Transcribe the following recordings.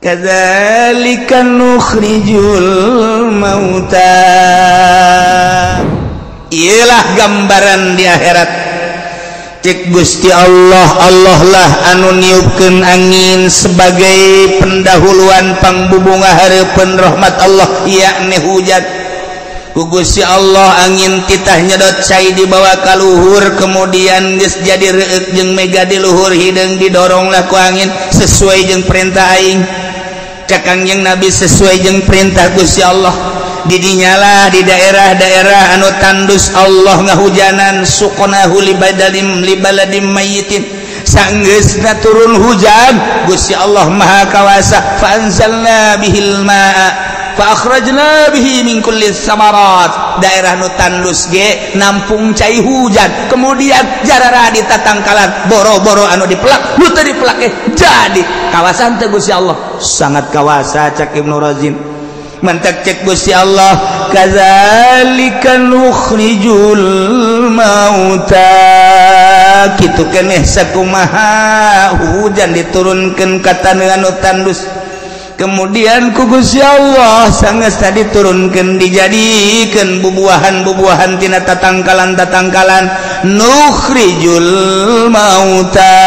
Kadzalika nukhrijul mauta. Iyalah gambaran di akhirat. Cek Gusti Allah, Allah lah anu niupkeun angin sebagai pendahuluan pangbubunga hareupeun rahmat Allah, yakni hujan. Ku Gusti Allah angin titah nyedot cai dibawa ka luhur, kemudian geus jadi reueuk jeung mega di luhur hideung didoronglah ku angin sesuai jeung perintah aing. Cek Kangjeng Nabi sesuai jeung perintah Gusti Allah. Didinyalah di daerah-daerah anu tandus Allah ngahujanan suqnahu libadalim libaladim mayyitin. Sanggeusna turun hujan Gusti Allah Maha Kawasa, fa anzalna bihil ma'a fa akhrajna bihi min kulli samarat. Daerah nu tandus ge nampung cai hujan, kemudian jarara di tatangkalan boro-boro anu dipelak nu teu dipelak jadi kawasan teh Gusti Allah sangat kawasa. Cak Ibnu Razin mentek cek Gusti Allah kadzalika nukhrijul mauta. Kitu keneh sakumaha hujan diturunkeun ka taneuh anu tandus, kemudian ku Gusti Allah sanggeus diturunkeun dijadikeun bubuahan-bubuahan tina tatangkalan-tatangkalan. Nukhrijul mauta,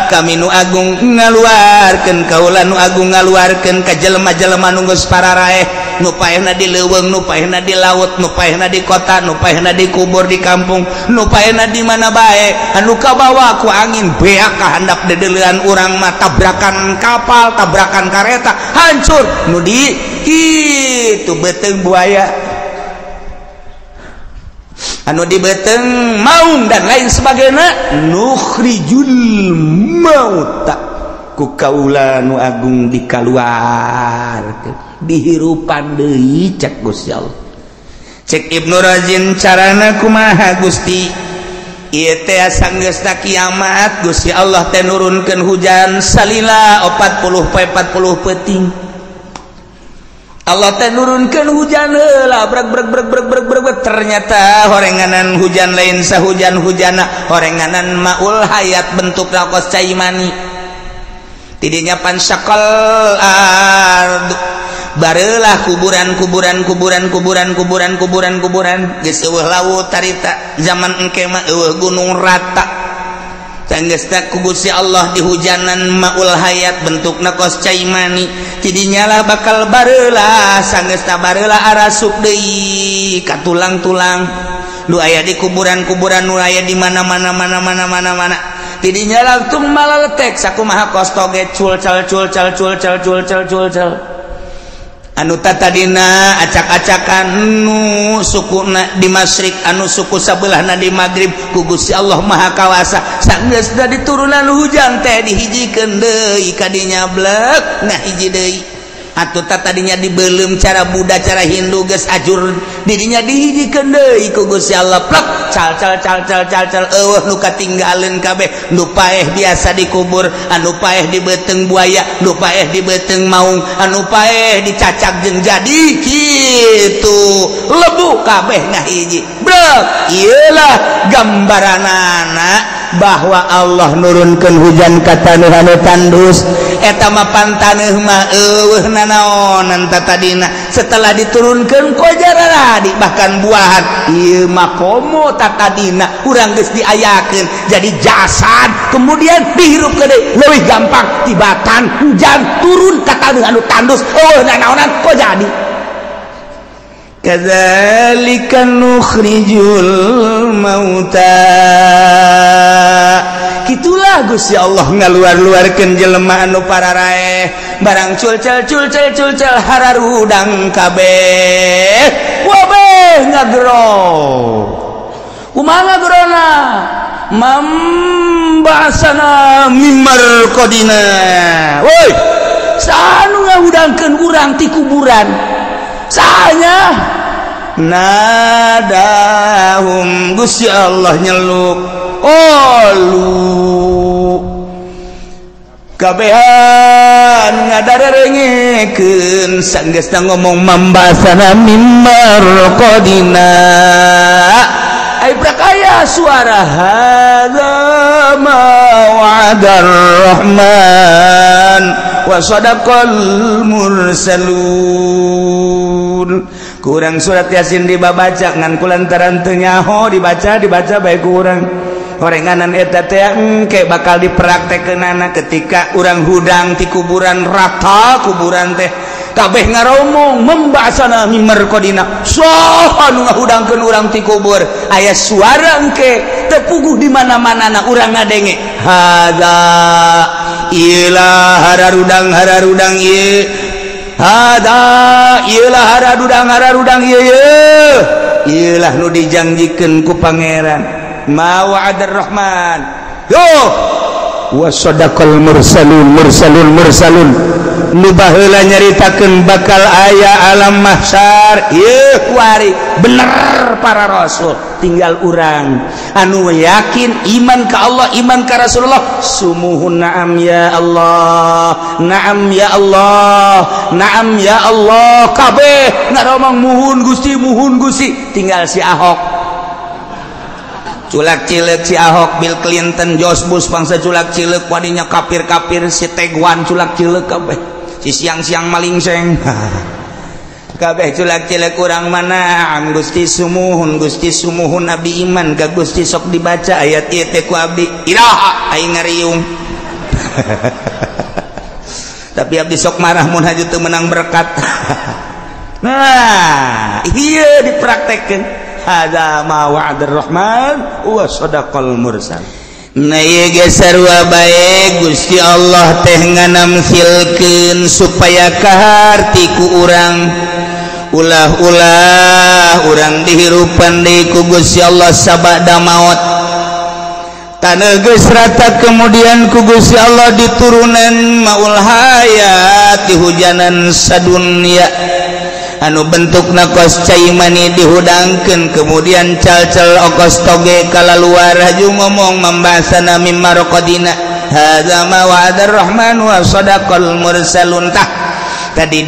kami nu agung ngaluarkeun, kaula nu agung ngaluarkeun ka jelema-jelema nu geus pararaeh, nu paehna di leuweung, nu paehna di laut, nu paehna di kota, nu paehna di kubur di kampung, nu paehna di mana bae, anu kabawa ku angin beak ka handap dedeleuan urang mah, tabrakan kapal, tabrakan kareta, hancur nu di kitu beuteung buaya, anu di beuteung maung dan lain sebagainya. Nukhrijul mauta, ku kaula nu agung dikaluarkeun dihirupan deui cek Gusti Allah. Cek Ibnu Razin carana kumaha Gusti? Ieu teh sanggeusna kiamat Gusti Allah teh nurunkeun hujan salila 40 poe 40 peuting. Allah teh nurunkeun hujan heula breg breg breg breg breg breg, ternyata horenganan hujan lain sahujan-hujana, horenganan maul hayat bentukna kos cai mani. Tidinya pansakal ardu, barelah kuburan kuburan kuburan kuburan kuburan kuburan kuburan geus eueuh laut tarita zaman engke mah eueuh gunung rata. Sanggeusna ku Gusti Allah dihujanan maul hayat bentukna kos cai mani. Tidinyalah bakal barelah sanggeusna barelah arasup deui ka tulang-tulang nu aya di kuburan-kuburan, nu aya di mana-mana mana-mana mana-mana. Tidinya langsung malaletek sakumaha kos toge cul cal cul cal cul cal cul cal cul cal. Anu tatadina acak-acakan nu sukuna di masyrik, anu suku sabelahna di magrib, ku Gusti Allah Maha Kawasa sanggeusna diturunan hujan teh dihijikeun deui kadinya blek ngahiji deui. Atuh tatadinya dibeuleum cara Buddha cara Hindu geus ajur didinya dihijikeun deui ku Gusti Allah plek cal cal cal cal cal cal eueuh nu katinggaleun kabeh, nu paeh biasa dikubur, anu paeh di beuteung buaya, nu paeh di beuteung maung, anu paeh dicacak jeung jadi kitu lebu kabeh ngahiji brek. Ieulah gambaranana bahwa Allah nurunkeun hujan ka taneuh anu tandus. Eta mah pantaneuh mah eueuh nanaonan tatadina, setelah diturunkeun kojararadi bahkan buahan ieu mah komo tatadina urang geus diayakeun jadi jasad kemudian dihirupkeun deui leuwih gampang tibatan hujan turun ka taneuh anu tandus eueuh nanaonan kok jadi. Kadzalika nukhrijul mauta. Kitulah Gusti Allah ngaluar-luarkeun jelema anu pararaeh barang culcel culcel culcel hararudang kabeh wabeh ngagero. Kumaha ngagerona? Mambasana mimar qadina. Woi, saha nu ngahudangkeun urang ti kuburan? Sahanya nadahum Gusti Allah nyeluk olu kabehan ngadarerengekeun sanggeusna ngomong mambasana mimar qadina. Ai prakaya suara hadza ma wa'adar rahman. Wa sadaqal mursalun. Kurang surat Yasin dibaca ngan kulantaran teu nyaho dibaca dibaca bae kurang. Horenganan eta teh engke bakal dipraktekkeunana ketika urang hudang ti kuburan rata kuburan teh kabeh ngaromong membasana mimarqadina saha nu ngahudangkeun urang ti kubur aya suara engke teu puguh di mana-mana na urang ngadenge hadza ilah hararudang hararudang ieu hadza ilah hararudang hararudang ieu ieu lah nu dijanjikeun ku pangeran ma wa'adar rahman yo wa sadaqal mursalun mursalun mursalun nu baheula nyaritakeun bakal aya alam mahsyar ieu kuari bener para rasul tinggal urang anu yakin iman ka Allah iman ka Rasulullah sumuhun na'am ya Allah na'am ya Allah na'am ya Allah kabeh ngaromong muhun Gusti tinggal si Ahok culak cileuk si Ahok Bill Clinton George Bush bangsa culak cileuk wadinya kafir-kafir si Teguan culak cileuk kabeh si siang-siang maling seng kabeh culak cileuk urang mana am Gusti sumuhun abdi iman ka Gusti sok dibaca ayat ieu teh ku abdi iraha aing ngariung tapi abdi sok marah mun haju teu menang berkat. Nah ieu dipraktekkeun hadza ma wa'adar rahman wa sadaqal mursal. Nah ieu ge sarua bae Gusti Allah teh nganamsilkeun supaya kaharti ku urang ulah-ulah urang dihirupan deui ku Gusti Allah sabada maot taneuh geus rata kemudian ku Gusti Allah diturunan maul hayat dihujanan sadunya anu bentukna kos cai mani dihudangkeun kemudian cal-cal okos toge kalaluar haju ngomong membasana mimma raqadina hadza ma wa'adar rahman wa sadaqal mursalun. Tah tadi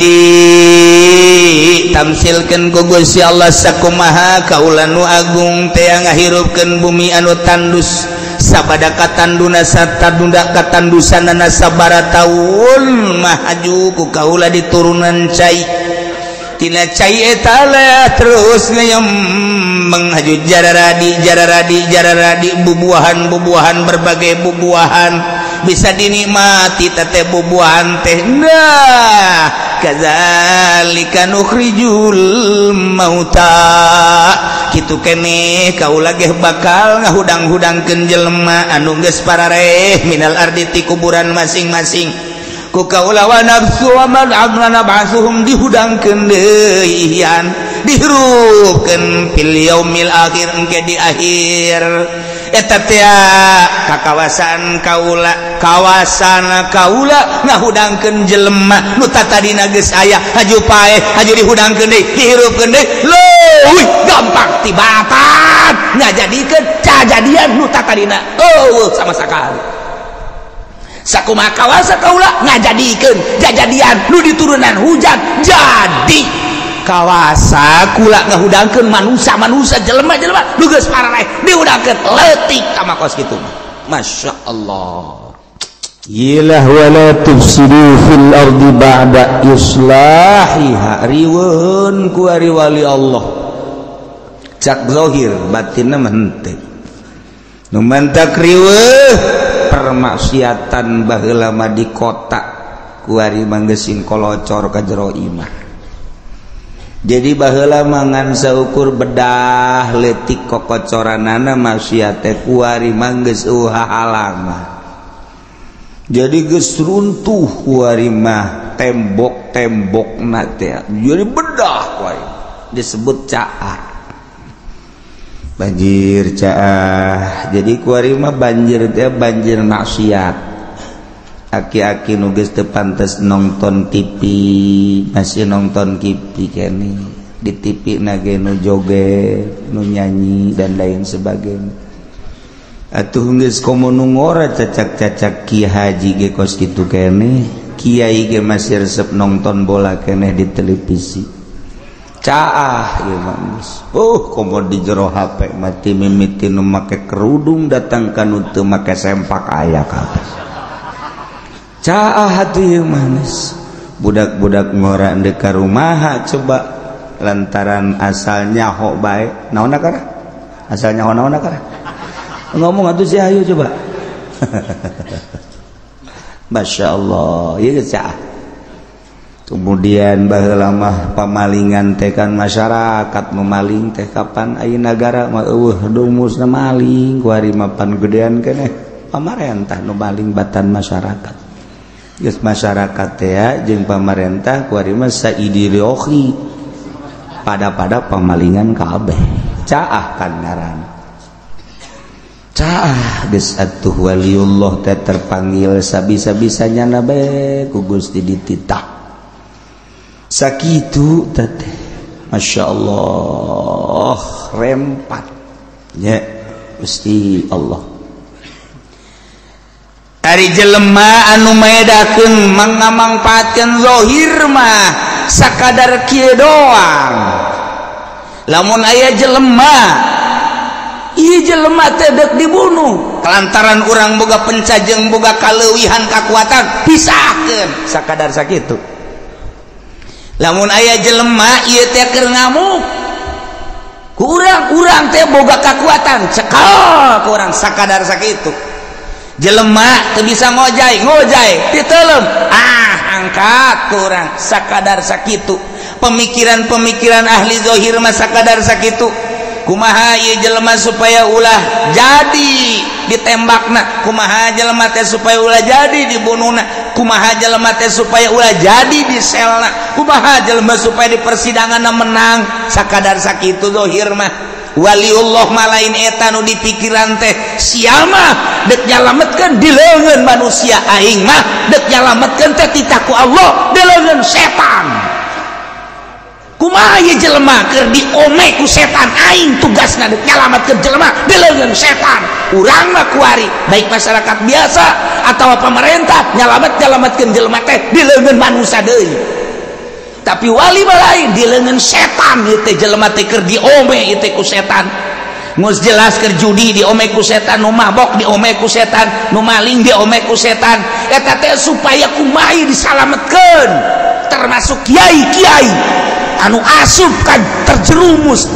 ditamsilkeun ku Gusti Allah sakumaha kaula nu agung teh ngahirupkeun bumi anu tandus sabada katanduna satadunda katandusanana sabara taun mah haju ku kaula diturunan cai tina cai eta terus ngeyem menghaju jararadi jararadi jararadi bubuahan bubuahan berbagai bubuahan bisa dinikmati teh bubuahan teh. Nah kadzalika nukhrijul mauta kitu keneh kaula geh bakal ngahudang-hudangkeun jelema anu geus parareh minal ardi ti kuburan masing-masing ku kaula wa nafsu wa man amrana ba'suhum dihudangkeun deui ihyan dihirupkeun fil yaumil akhir engke di akhir eta teh ka kawasan kaula kawasan kaula ngahudangkeun jelema nu tatadina geus aya haju paeh haju dihudangkeun deui dihirupkeun deui leuwih gampang tibatan ngajadikeun cajadian nu tatadina eueuh sama sakali. Sakumaha kawasa kaula ngajadikeun jajadian nu diturunan hujan jadi kawasa kula ngahudangkeun manusia-manusia jelema-jelema nu geus parareh dihudangkeun leutik kama kos kitu. Masya Allah. Yilah wala tufsidu fil ardi ba'da islahiha riweun ku ari wali Allah cak zahir batinna mah henteu nu mantak riweuh permaksiatan baheula mah di kota kuari manggesing kolocor ka jero imah. Jadi baheula mah ngan saukur bedah leutik kokocoranana maksiat teh kuari manggeus eueuh hahalang. Jadi geus runtuh kuari mah tembok-tembokna teh jadi bedah kuari disebut caah. Banjir caah. Jadi kuari mah banjir teh banjir maksiat. Aki-aki nu geus teu pantes nonton TV masih nonton TV keneh di TV na ge nu joget nu nyanyi dan lain sebagainya. Atuh geus komo nu ngora cacak-cacak ki haji ge kos kitu keneh, kiai ge masih resep nonton bola keneh di televisi. Caah ieu mah geus. Komo di jero HP mati mimiti nu make kerudung datang ka nu teu make sempak aya kabeh. Caah atuh ieu manis. Budak-budak ngora ndek ka rumaha coba lantaran asalnya ho bae. Naon akara? Asalnya ho naon akara? Ngomong atuh si ayo coba. Masya Allah, ieu caah. Kemudian baheula mah pamalingan teh kan masyarakat memaling teh kapan aya nagara mah eueuh dumusna maling kuari mapan gedean keneh pamarentah nu maling batan masyarakat. Geus masyarakat teh jeung pamarentah kuari mah saidilohi pada-pada pamalingan kabeh. Caah kan ngaran. Caah geus atuh waliullah teh terpanggil sabisa-bisanya na bae ku Gusti dititah. Sakitu teteh Masya Allah rempat ya Gusti Allah. Ari jelema anu maedakeun mangamangpaatkeun zahir mah sakadar kieu doang. Lamun aya jelema ieu jelema teh deuk dibunuh kalantaran urang boga pencajeng boga kaleuwihan kakuatan pisahkeun sakadar sakitu. Lamun aya jelema ieu teh keur ngamuk ku urang teh boga kakuatan cekal ku urang sakadar sakitu. Jelema teu bisa ngojay ngojay diteuleum ah angkat ku urang sakadar sakitu. Pemikiran-pemikiran ahli zahir mah sakadar sakitu. Kumaha ieu jelema supaya ulah jadi ditembakna, kumaha jelema teh supaya ulah jadi dibunuhna, kumaha jelema teh supaya ulah jadi diselna, kumaha jelema supaya di persidanganna menang sakadar sakitu zahir mah. Waliullah mah lain eta nu dipikiran teh sia mah deuk nyalametkeun di leungeun manusia, aing mah deuk nyalametkeun teh titah ku Allah di leungeun setan. Kumaha ieu jelema keur diome ku setan, aing tugasna deuk nyalametkeun jelema di leungeun setan. Urang mah kuari baik masyarakat biasa atawa pemerintah nyalamet-nyalametkeun jelema teh di leungeun manusia deui. Tapi wali mah lain di leungeun setan ieu teh jelema teh keur diome ieu teh ku setan. Geus jelas keur judi diome ku setan, nu mabok diome ku setan, nu maling diome ku setan. Eta teh supaya kumaha disalametkeun termasuk kiai-kiai anu asup kan terjerumus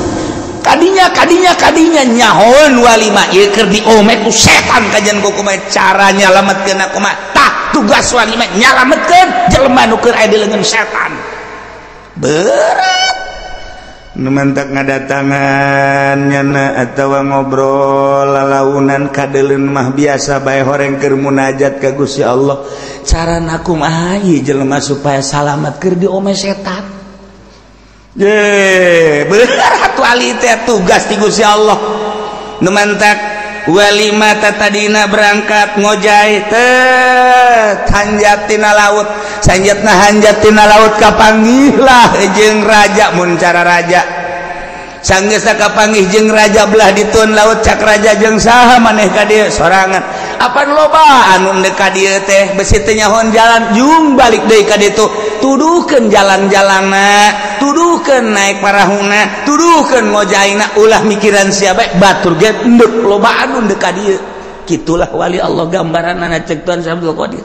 kadinya kadinya kadinya nyahoeun wali mah ieu keur diome ku setan kajian ku kumaha cara nyalametkeun kumaha. Tah tugas wali mah nyalametkeun jelema nu keur aya di leungeun setan. Berat nu mantak ngadatangan nyana atawa ngobrol lalaunan kadeuleun mah biasa bae horeng keur munajat ka Gusti Allah. Carana kumaha ieu jelema supaya salamat keur diome setan. Ye, berat wali teh tugas ti Gusti Allah. Nu mantak wali mah tadina berangkat ngojay teh hanjat tina laut, sanjatna hanjat tina laut kapanggihlah jeung raja mun cara raja. Sanggeusna kapanggih jeung raja belah ditun laut cak raja jeung saha maneh ka dieu sorangan. Apan loba anu ndek ka dieu teh besi teu nyahoan jalan jung balik deui ka ditu. Tuduhkeun jalan-jalanna, tuduhkeun naik parahuna, tuduhkeun ngojaina, ulah mikiran sia bae batur ge endek loba anu ndek ka dieu. Kitulah wali Allah gambaranna cek Tuan Syekh Abdul Qadir.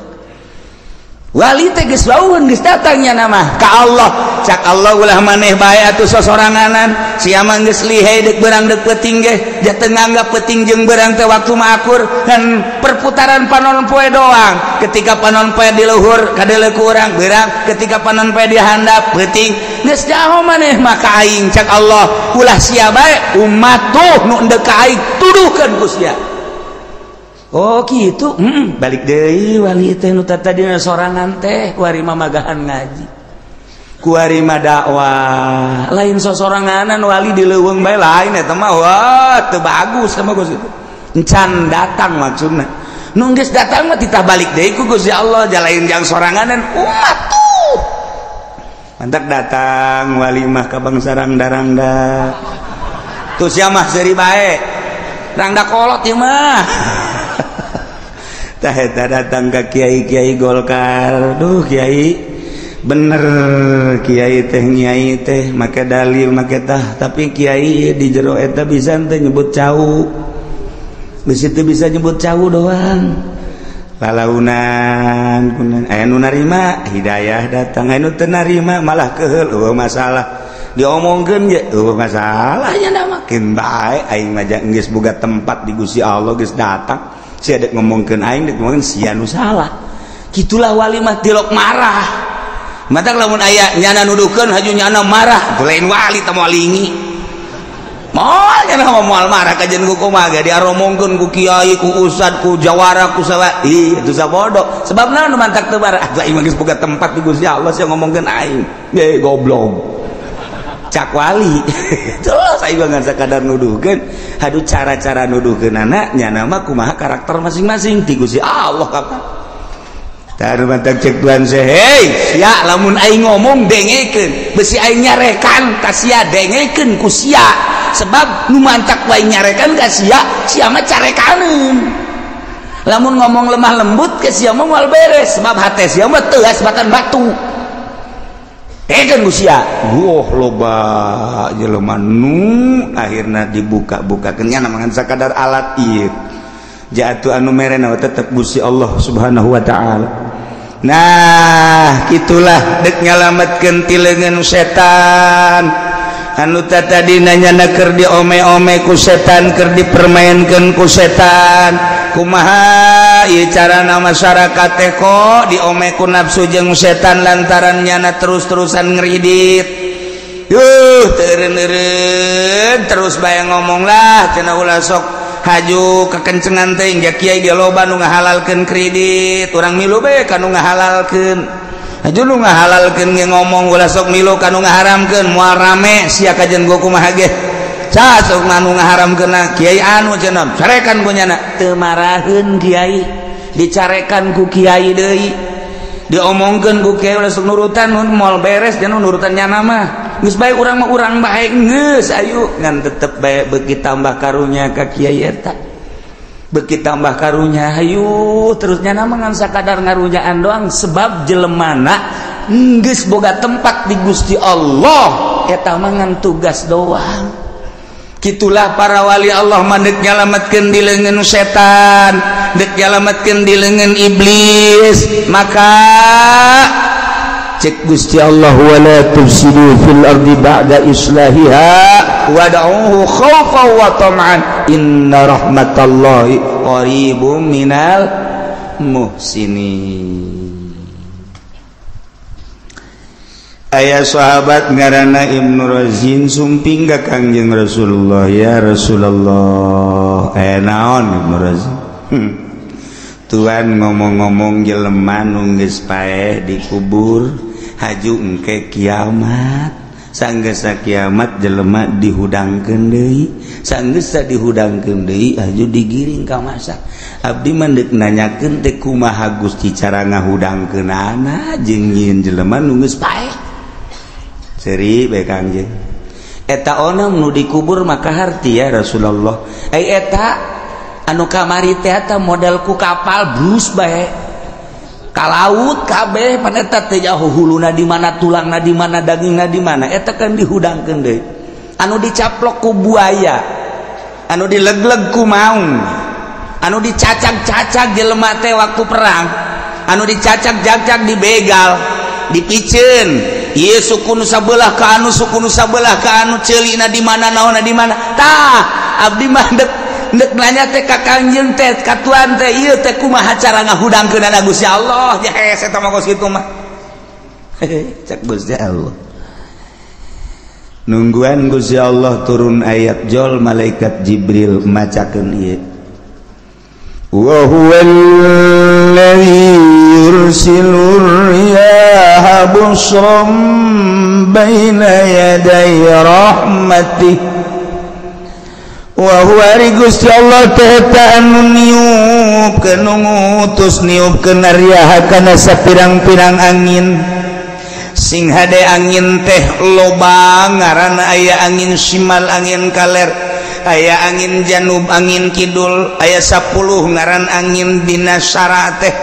Wali teh geus wauheun geus datangnya nama ka Allah. Cak Allah ulah maneh bae atuh sosoranganan, sia mah geus lihai deuk beurang deuk peuting ge, ja teu nganggap peuting jeung beurang teh waktu mah akur dan perputaran panon poe doang. Ketika panon poe di luhur kadeuleu ku urang beurang, ketika panon poe di handap peuting, geus jaho maneh mah ka aing. Cak Allah ulah sia bae umat tuh nu endek ka aing tuduhkeun ku sia. Oh gitu, balik deui wali teh nu tadina sorangan teh kuari mah magahan ngaji, kuari mah dakwah, lain sosoranganan wali di leuweung bae lain eta mah wah teu bagus sama Gusti itu. Encan datang maksudna. Nu geus datang mah titah balik deui ku Gusti Allah jalain jang soranganan umat tuh. Mantak datang wali mah ka bangsa rangda-rangda. Tuh sia mah seuri bae. Rangda kolot ieu mah. Tah eta datang ka kiai-kiai Golkar. Duh kiai bener kiai teh nyai teh make dalil make tah, tapi kiai di jero eta bisa teh nyebut cau. Bisi teh bisa nyebut cau doang. Lalaunan kunan aya nu narima hidayah datang, aya nu teu narima malah keheul eueuh masalah. Diomongkeun ge eueuh masalah nya da makin bae aing mah geus boga tempat di Gusti Allah geus datang. Sia dek ngomongkeun aing dek ngomongkeun sia nu salah. Kitulah wali mah tilok marah. Matak lamun aya nyana nuduhkeun haju nyana marah, lain wali teh moal lingi. Moal nyana mah moal marah kajen ku kumaha ge diaromongkeun ku kiai, ku ustad, ku jawara, ku sawa. Ih, itu sabodo. Sebab naon nu mantak teu marah? Ah, aing mah geus boga tempat di Gusti Allah sia ngomongkeun aing. Ye goblok. Cak wali. Terus aing mah ngan sakadar nuduhkeun. Aduh cara-cara nuduhkeunana nyana mah kumaha karakter masing-masing di Gusti Allah kapan. Tah mantak cek Tuhan seh, hei, sia lamun aing ngomong dengekeun, besi aing nyarekan ka sia dengekeun ku sia. Sebab nu mantak wae nyarekan ka sia, sia mah carekaneun. Lamun ngomong lemah lembut ke sia mah moal beres, sebab hate sia mah teuas batan batu. Dengekeun ku sia. Wah loba jelema nu akhirna dibuka-bukakeun nya ngan sakadar alat ieu. Jatuh anu merena tetep Gusti Allah Subhanahu wa taala. Nah, kitulah dek nyalametkeun ti leungeun setan. Anu tadina nyana keur diome-ome ku setan, keur dipermainkeun ku setan. Kumaha ieu carana masyarakat teh kok diome ku nafsu jeung setan lantaran nyana terus-terusan ngeridit. Yuh, teu eureun-eureun terus bae ngomong lah cenah ulah sok haju kekencengan teh ja kiai ge loba nu ngahalalkeun kredit, urang milu bae ka nu ngahalalkeun. Haju nu ngahalalkeun ge ngomong ulah sok milu ka nu ngaharamkeun, moal rame sia kajen gua kumaha ge. Ca sok nu ngaharamkeunna kiai anu cenah, carekan ku nyana. Teu maraheun kiai, dicarekan ku kiai deui. Diomongkeun ku kiai ulah sok nurutan mun moal beres jeung nurutan nyana mah. Geus bae urang mah urang bae geus ayu ngan tetep bae beuki tambah karunya ka kiai eta. Beuki tambah karunya hayu terus nyana mah ngan sakadar ngarunyaan doang sebab jelemana geus boga tempat di Gusti Allah eta mah ngan tugas doang. Kitulah para wali Allah mah deuk nyalametkeun di leungeun setan, deuk nyalametkeun di leungeun iblis. Maka cek Gusti Allah wala tufsidu fil ardi ba'da islahiha wad'uhu khaufan wa tam'an inna rahmatallahi qaribum minal muhsinin. Aya sahabat ngaranna Ibnu Razin sumping ka Kangjeng Rasulullah, ya Rasulullah, naon Ibnu Razin? Tuan ngomong-ngomong jelema nu geus paeh dikubur haju engke kiamat, sanggeusna kiamat jelema dihudangkeun deui, sanggeusna dihudangkeun deui haju digiring ka masa. Abdi mah deuk nanyakeun teh kumaha Gusti cara ngahudangkeunana jeung nyieun jelema nu geus paeh. Seuri bae Kangjeng. Eta onam nu dikubur maka harti ya Rasulullah. Ai eta anu kamari teh eta model ku kapal brus bae. Ka laut kabeh pan eta teh jauh huluna di mana, tulangna di mana, dagingna di mana, eta kan dihudangkeun deui. Anu dicaplok ku buaya, anu dilegleg ku maung, anu dicacag-cacag jelema teh waktu perang, anu dicacag-cacag dibegal, dipiceun. Ieu suku nu sabelah ka anu suku nu sabelah ka anu ceulina di mana naonna di mana. Tah abdi mah dek nanya teh ka Kangjeng teh ka tuan teh ieu teh kumaha cara ngahudangkeunana Gusti Allah. Ya hese eta mah kos kitu mah. Cek Gusti Allah. Nungguan Gusti Allah turun ayat jol malaikat Jibril macakeun ieu. Wa huwallazi yursilur riyaha busyran baina yaday rahmatih. Wa huwa ari Gusti Allah teh eta anu niupkeun nu ngutus niupkeun riyaha kana sapirang-pirang angin. Sing hade angin teh loba ngaranna aya angin simal, angin kaler, aya angin janub, angin kidul, aya 10 ngaran angin dina syara teh.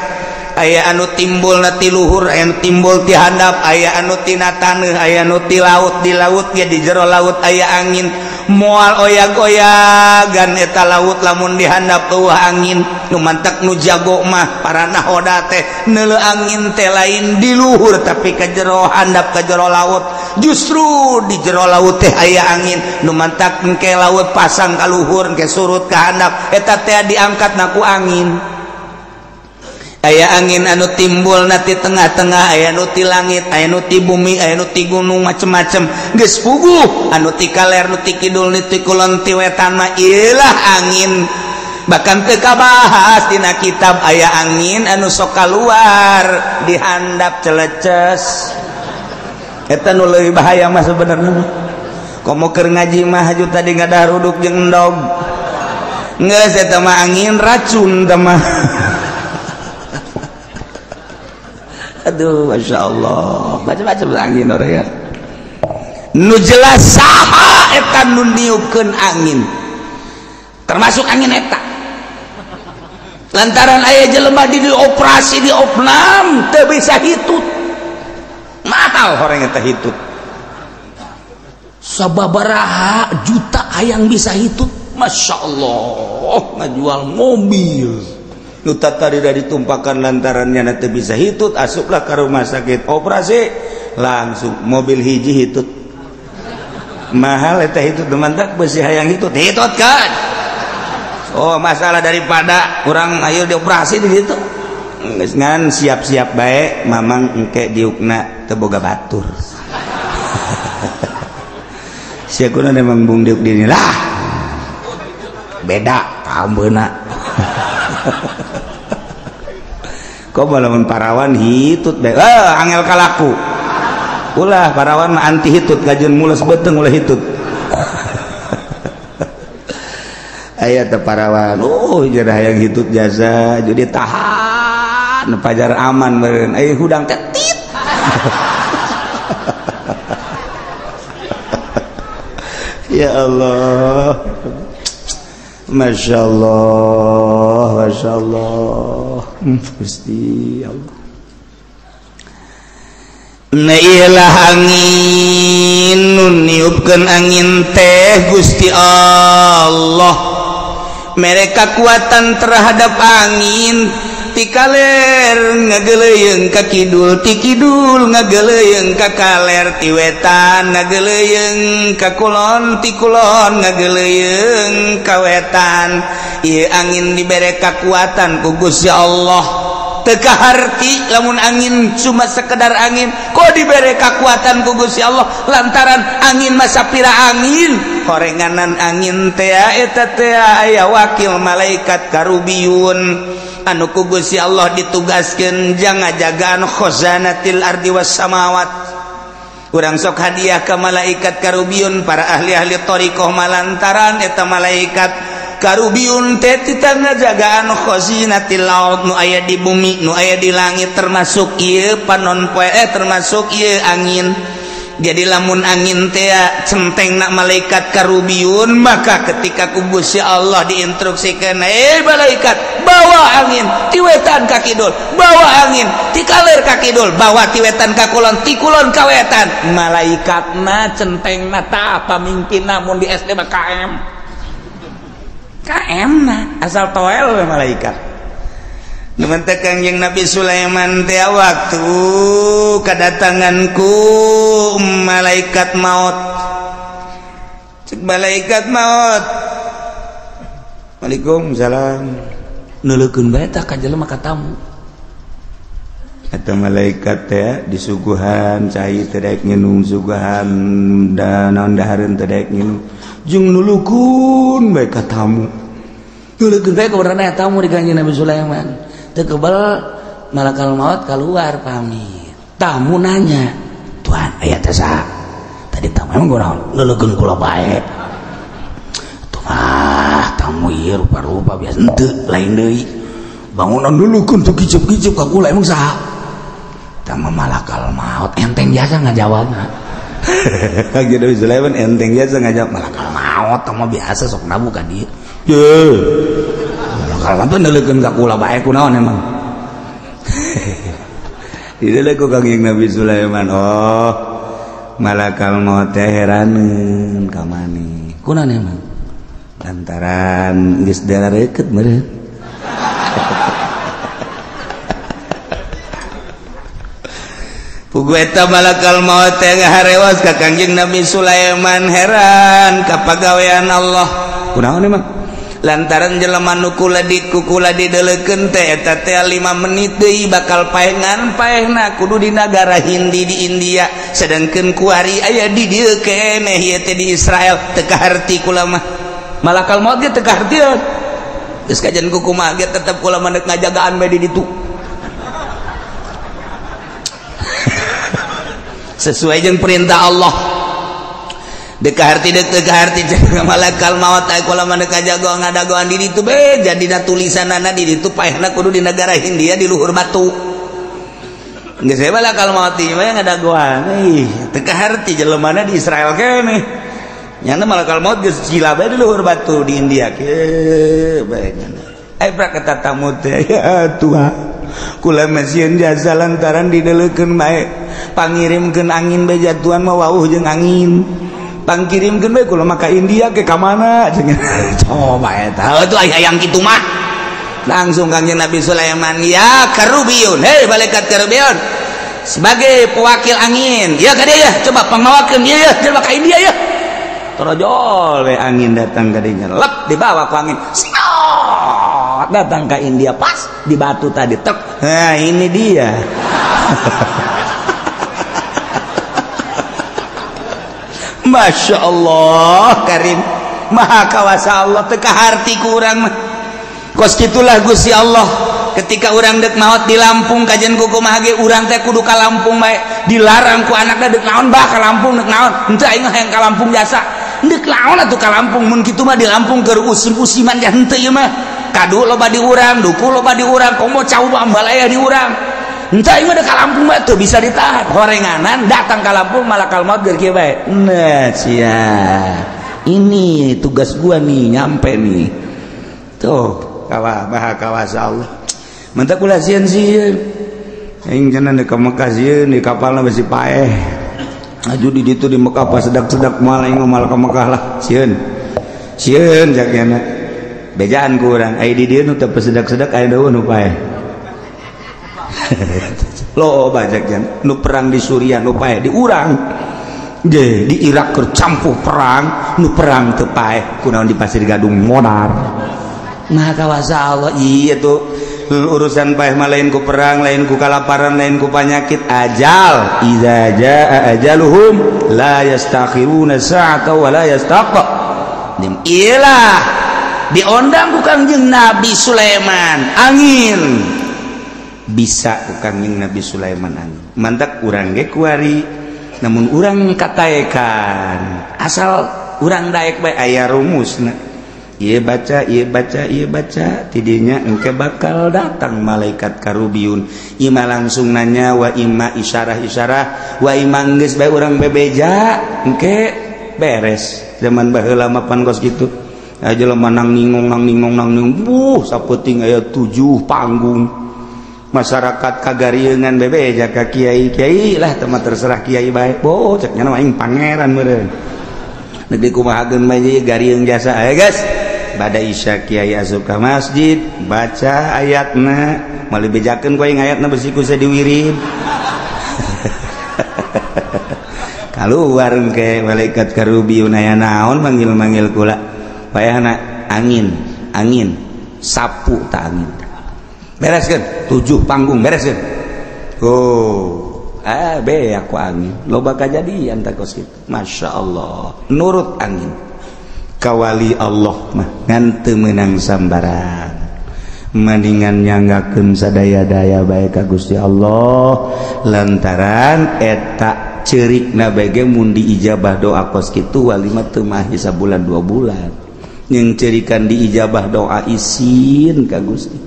Aya anu timbul na ti luhur, aya anu timbul ti handap, aya anu tina taneuh, aya anu ti laut, di laut ge di jero laut aya angin. Moal oyag-oyagan eta laut lamun dihandap eueuh angin. Nu mantak nu jago mah para nahoda teh neuleu angin teh lain di luhur tapi ka jero handap ka jero laut. Justru di jero laut teh aya angin. Nu mantak engke laut pasang ka luhur engke surut ka handap eta teh diangkat na ku angin. Aya angin anu timbul na ti tengah-tengah, aya nu ti langit, aya nu ti bumi, aya nu ti gunung, macem-macem. Geus puguh anu ti kaler, nu ti kidul, nu ti kulon, ti wetan mah ieulah angin. Bahkan teu kabahas dina kitab aya angin anu sok kaluar dihandap celeces. Eta nu leuwih bahaya mah sebenarnya. Komo keur ngaji mah haju tadi ngadaruduk jeung endog. Geus eta mah angin racun teh mah. Aduh, masya Allah, macam-macam angin orang ya. Nu jelas saha eta nu niupkeun angin, termasuk angin eta. Lantaran aya jelema di dioperasi diopnam teu bisa hitut, mahal horeng eta hitut. Sababaraha juta hayang bisa hitut, masya Allah, ngajual mobil. Nu tadi ditumpakan lantarannya nanti bisa hitut, asuplah ke rumah sakit operasi langsung mobil hiji hitut. Mahal eta hitut mantak besi hayang hitut hitut kan. Oh masalah daripada kurang ayo dioperasi di situ geus ngan siap-siap bae mamang engke diukna teu boga batur. Sia kuna memang bung diuk dini lah beda kambeuna. Kok lamun parawan hitut bae angel kalaku. Ulah parawan mah anti hitut kajeun mules beuteung ulah hitut. Aya teh parawan, jadi hayang hitut jasa jadi tahan pajar aman meureun. Aya hudang teh tit. Ya Allah. Masya Allah, Masya Allah, Gusti Allah. Nailah angin, nu niupkeun angin teh Gusti Allah. Mereka kekuatan terhadap angin, ti kaler ngageleuyeung ka kidul, ti kidul ngageleuyeung ka kaler, ti wetan ngageleuyeung ka kulon, ti kulon ngageleuyeung ka wetan. Ieu angin dibere kakuatan ku Gusti Allah. Teu kaharti lamun angin cuma sekedar angin, kok dibere kakuatan ku Gusti Allah lantaran angin masa pira angin. Horenganan angin teh eta teh aya wakil malaikat karubiyun anu ku Gusti Allah ditugaskeun jang ngajagaan khazanatil ardi was samawat. Urang sok hadiah ka malaikat karubiyun para ahli-ahli thariqah malantaran eta malaikat karubiyun teh tita ngajagaan khazinatil ard nu aya di bumi nu aya di langit termasuk ieu panon poe termasuk ieu angin. Jadi lamun angin teh centeng nak malaikat karubiyun, maka ketika ku Gusti Allah diinstruksikeun, malaikat bawa angin ti wetan ka kidul, bawa angin ti kaler ka kidul, bawa ti wetan ka kulon, ti kulon ka wetan. Malaikatna centengna ta pamimpinna mun di SD mah KM. KM na asal toel we malaikat. Nu teh Kangjeng Nabi Sulaiman teh waktu kedatanganku malaikat maut. Cek malaikat maut. Waalaikumsalam. Neuleukeun bae tah ka jelema ka tamu. Eta malaikat teh disuguhan cai teh daek nginum, suguhan da naon dahareun teh daek nginum. Jeung nulukeun bae ka tamu. Nulukeun bae kabarana tamu di Kangjeng Nabi Sulaiman. Teu kebel malakal maut keluar pamit. Tamu nanya, "Tuan, aya teh saha?" Tadi tamu emang kunaon? Leulekeun kula bae. Atuh mah tamu ieu rupa-rupa biasa henteu, lain deui. Bangunan leulekeun teu kicep-kicep ka kula emang saha? Tamu malakal maut enteng jasa ngajawabna. Kangjeng Nabi Sulaiman enteng jasa ngajawab malakal maut tamu biasa sok nabu ka dieu. Ye. Kalau tuh neleukeun ka kula bae kunaon emang. Dideuleu ku Kangjeng Nabi Sulaiman, oh malakal maut teh heraneun ka maneh. Kunaon emang? Lantaran geus darareukeut meureun. Pugu eta malakal maut teh ngaharewas ka Kangjeng Nabi Sulaiman heran ka pagawean Allah. Kunaon emang? Lantaran jelema nu kula dikukula dideulekeun teh eta teh 5 menit deui bakal paengan paehna kudu di nagara Hindi di India, sedangkeun kuari aya di dieu keneh ieu teh di Israel teu kaharti kula mah. Malakal maut ge teu kahartieun. Geus kajian kukumaha ge tetep kula mah deuk ngajagaan bae di ditu. Sesuai jeung perintah Allah. Dekaharti dekaharti malakal maut ai kula mah jago ngadagoan di ditu be jadina tulisanana di ditu paehna kudu di negara Hindia di luhur batu. Geus we malakal maut ieu mah ngadagoan. Ih, teu kaharti jelemana di Israel keneh. Nyana malakal maut geus cila bae di luhur batu di India ke bae nyana. Ai prak eta tamu teh ya Tuhan. Kula mah sieun jasa lantaran dideulekeun bae pangirimkeun angin bae jatuhan mah wauh jeung angin. Pangkirimkeun bae kula mah ka India ke ka mana coba eta atuh aya yang kitu mah. Langsung Kangjeng Nabi Sulaiman ya Karubiyun, hei malaikat Karubiyun sebagai pewakil angin ya ka dieu ya coba pangmawakeun ieu ya coba ka India ya. Torojol we angin datang ka dinya lep dibawa ku angin snot datang ka India pas di batu tadi tek. Nah ini dia. Masya Allah Karim Maha Kawasa Allah teu kaharti ku urang mah. Kos kitulah Gusti Allah ketika urang dek maot di Lampung kajian kumaha ge urang teh kudu ka Lampung bae dilarang ku anakna dek naon bah ka Lampung dek naon henteu aing hayang ka Lampung jasa dek naon atuh ka Lampung mun kitu mah di Lampung keur usim-usiman ya henteu ieu mah kadu loba di urang duku loba di urang komo cau ambalaya di urang henteu aing mah dek ka Lampung mah teu bisa ditahan horenganan datang ka Lampung malakal maut keur kieu bae. Nah sia ini tugas gua nih nyampe nih tuh kawa maha kawasa Allah mentak kula sieun-sieun aing cenah ka Mekah sieun di kapalna besi paeh aju di ditu di Mekah pas sedak-sedak moal aing moal ka Mekah lah sieun sieun jaknyana bejaan ku urang ai di dieu nu teu sedak-sedak aya deui nu paeh loba jaknyana nu perang di Suriah nu paeh di urang ge di Irak keur campuh perang nu perang teu paeh kunaon di Pasir Gadung modar. Maha kawasa Allah iya tuh urusan paeh mah lain ku perang lain ku kalaparan lain ku penyakit ajal iza jaa ajaluhum la yastakhiruna sa'ata wa la yastaqdim. Iyalah diondang ku Kangjeng Nabi Sulaiman angin bisa ku Kangjeng Nabi Sulaiman angin mantak urang ge kuari namun urang kataekan asal urang daek bae aya rumusna. Ieu baca, ieu baca, ieu baca tidinya engke bakal datang malaikat Karubiyun. Ima langsung nanya wa ima isyarah-isyarah wa ima geus bae urang bebeja engke beres. Zaman baheula mah pan kos kitu. Aya jelema nang ningung nang ningung nang ningung buh sapeuting aya 7 panggung. Masyarakat kagarieunan bebeja ka kiai-kiai lah teu mah terserah kiai bae. Boh cek nya mah aing pangeran meureun. Negeri kumahakeun bae garieung jasa aya guys. Bada isya kiai asup ka masjid baca ayatna moal dibejakeun ku aing ayatna besi ku diwirid. Kaluar engke malaikat Karubiyun aya naon manggil-manggil kula payahna angin angin sapu ta angin bereskeun 7 panggung bereskeun. Oh be aku angin loba kajadian ta kos kitu. Masya Allah nurut angin kawali Allah mah ngan teu meunang sambarang mendingan nyanggakeun sadaya-daya bae ka Gusti Allah lantaran eta ceurikna bae ge mun diijabah doa kos kitu wali mah teu mahi sabulan 2 bulan jeung ceurikan diijabah doa isin ka Gusti.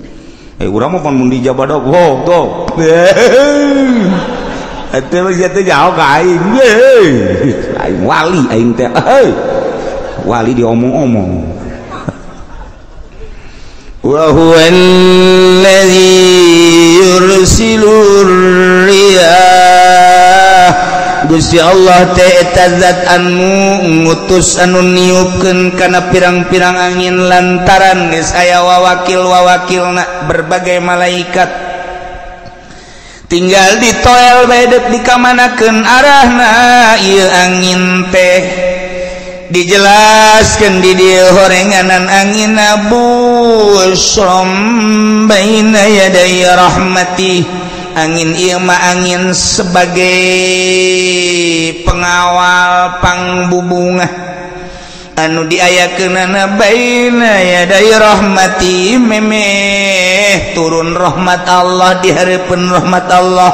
Urang mah mun diijabah doa oh tuh eta mah teh jauh ka aing aing wali aing teh wali diomong-omong. Wa huwa alladzi yursilu riyah Gusti Allah teh eta zat anu ngutus anu niupkeun kana pirang-pirang angin lantaran geus aya wawakil-wawakilna berbagai malaikat tinggal ditoel bae deuk dikamanakeun arahna ieu angin teh dijelaskeun di dieu horenganan angin busrom baina yaday rahmati. Angin ieu mah angin sebagai pengawal pangbubungah anu diayakeunana baina yaday rahmati memeh turun rahmat Allah di hareupeun rahmat Allah.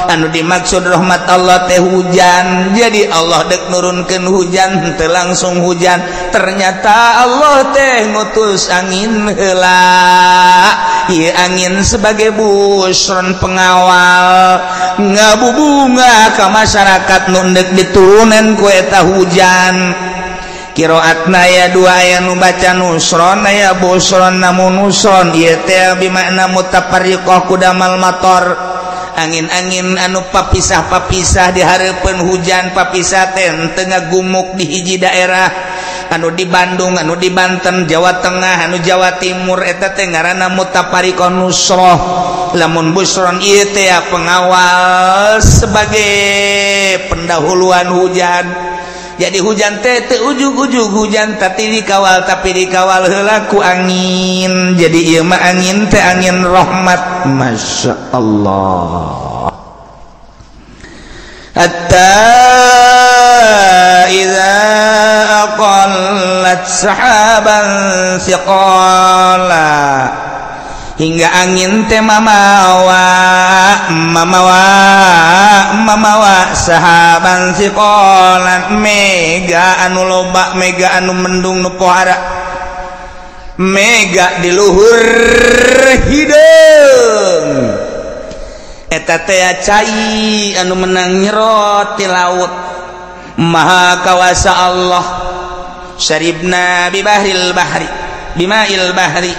Anu dimaksud rahmat Allah teh hujan, jadi Allah dek nurunkeun hujan teu langsung hujan, ternyata Allah teh ngutus angin heula. Ieu angin sebagai busron pengawal ngabubunga ka masyarakat nu deuk diturunan ku eta hujan. Qiraatna aya dua, aya nu baca nusron aya busron, namun nusron ieu teh bimakna mutafarriqah kudamal mator, angin-angin anu papisah-papisah di hareupeun hujan, papisah teh teu ngagumuk di hiji daerah, anu di Bandung, anu di Banten, Jawa Tengah, anu Jawa Timur, eta teh ngaranna mutafarriqah nusroh. Lamun busron ieu teh pengawal sebagai pendahuluan hujan. Jadi hujan teh teu ujug-ujug hujan tapi dikawal, tapi dikawal heula ku angin. Jadi ieu mah angin teh angin rahmat. Masya Allah. Hatta idza aqallat sahaban thiqala, hingga angin teh mamawa mamawa mamawa sahaban siqalan, mega anu loba, mega anu mendung nu pohara, mega di luhur hideung eta teh cai anu menang nyerot ti laut. Maha kawasa Allah. Syaribna bi bahril bahri bimail bahri,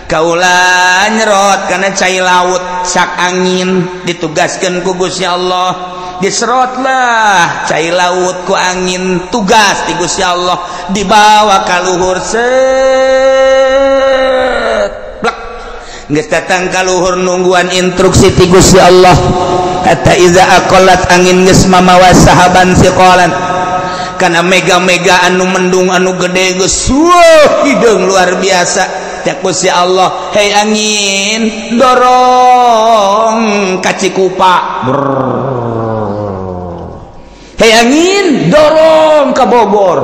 kaula nyerot karena cai laut sak angin ditugaskan ku Gusti Allah, diserotlah cai laut ku angin, tugas di Gusti Allah dibawa ka luhur, set blek geus datang ka luhur nungguan instruksi ti Gusti Allah. Hatta iza aqallat, angin geus mamawa sahaban siqalan, kana mega-mega anu mendung anu gede geus hideung luar biasa. Cak Gusti Allah, hei angin dorong ka Cikupa, hei angin dorong ka Bogor,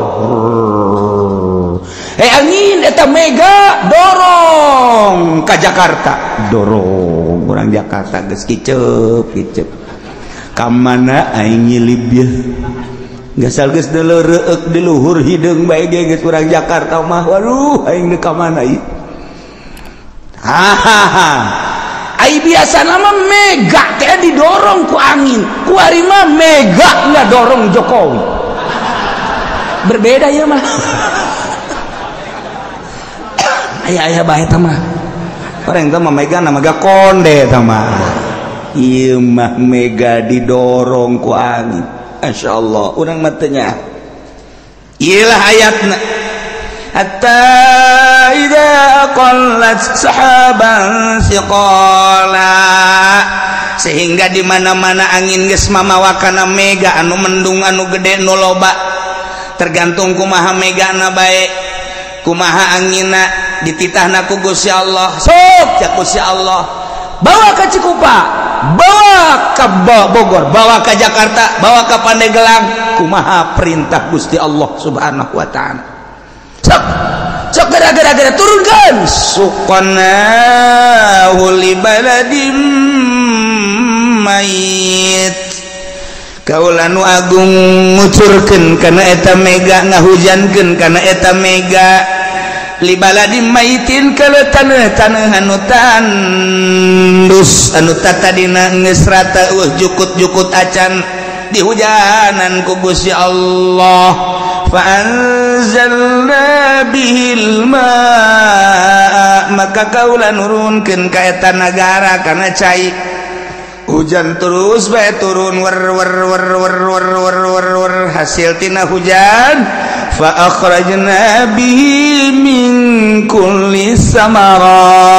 hei angin eta mega dorong ka Jakarta, dorong orang Jakarta geus kicep kicep ka mana aing nyilib ye gasal geus deuleureuk di luhur hideung bae ge geus urang Jakarta mah, waduh aing deuk ka mana ieu. Hahaha, ai biasa nama mega teh didorong ku angin, ku ari mah mega ngadorong Jokowi. Berbeda ya mah. Aya aya bae eta mah. Orang teh mah mega na mega konde eta mah. Ieu mah mega didorong ku angin. Masyaallah, urang mah teh nya. Ieu lah ayatna. Hatta idza aqallat sahaban siqala, sehingga di mana-mana angin geus mamawa kana mega anu mendung anu gede nu loba, tergantung kumaha megana bae kumaha anginna dititahna ku Gusti Allah. Sok cak Gusti Allah, bawa ka Cikupa, bawa ka Bogor, bawa ka Jakarta, bawa ka Pandeglang, kumaha perintah Gusti Allah Subhanahu wa taala. Sok sok gara-gara turunkan suqnahu li baladim mayit, kaula nu agung ngucurkeun kana eta mega, ngahujankeun kana eta mega, li baladim mayitin kana taneuh-taneuh anu tandus anu tatadina geus rata eueuh jukut-jukut acan dihujanan ku Gusti Allah. Fa'anzalna bihil ma'a, maka kaula nurunkeun ka eta nagara kana cai. Hujan terus bae turun wer wer wer wer wer wer wer wer hasil tina hujan fa akhrajna bihi min kulli samarat.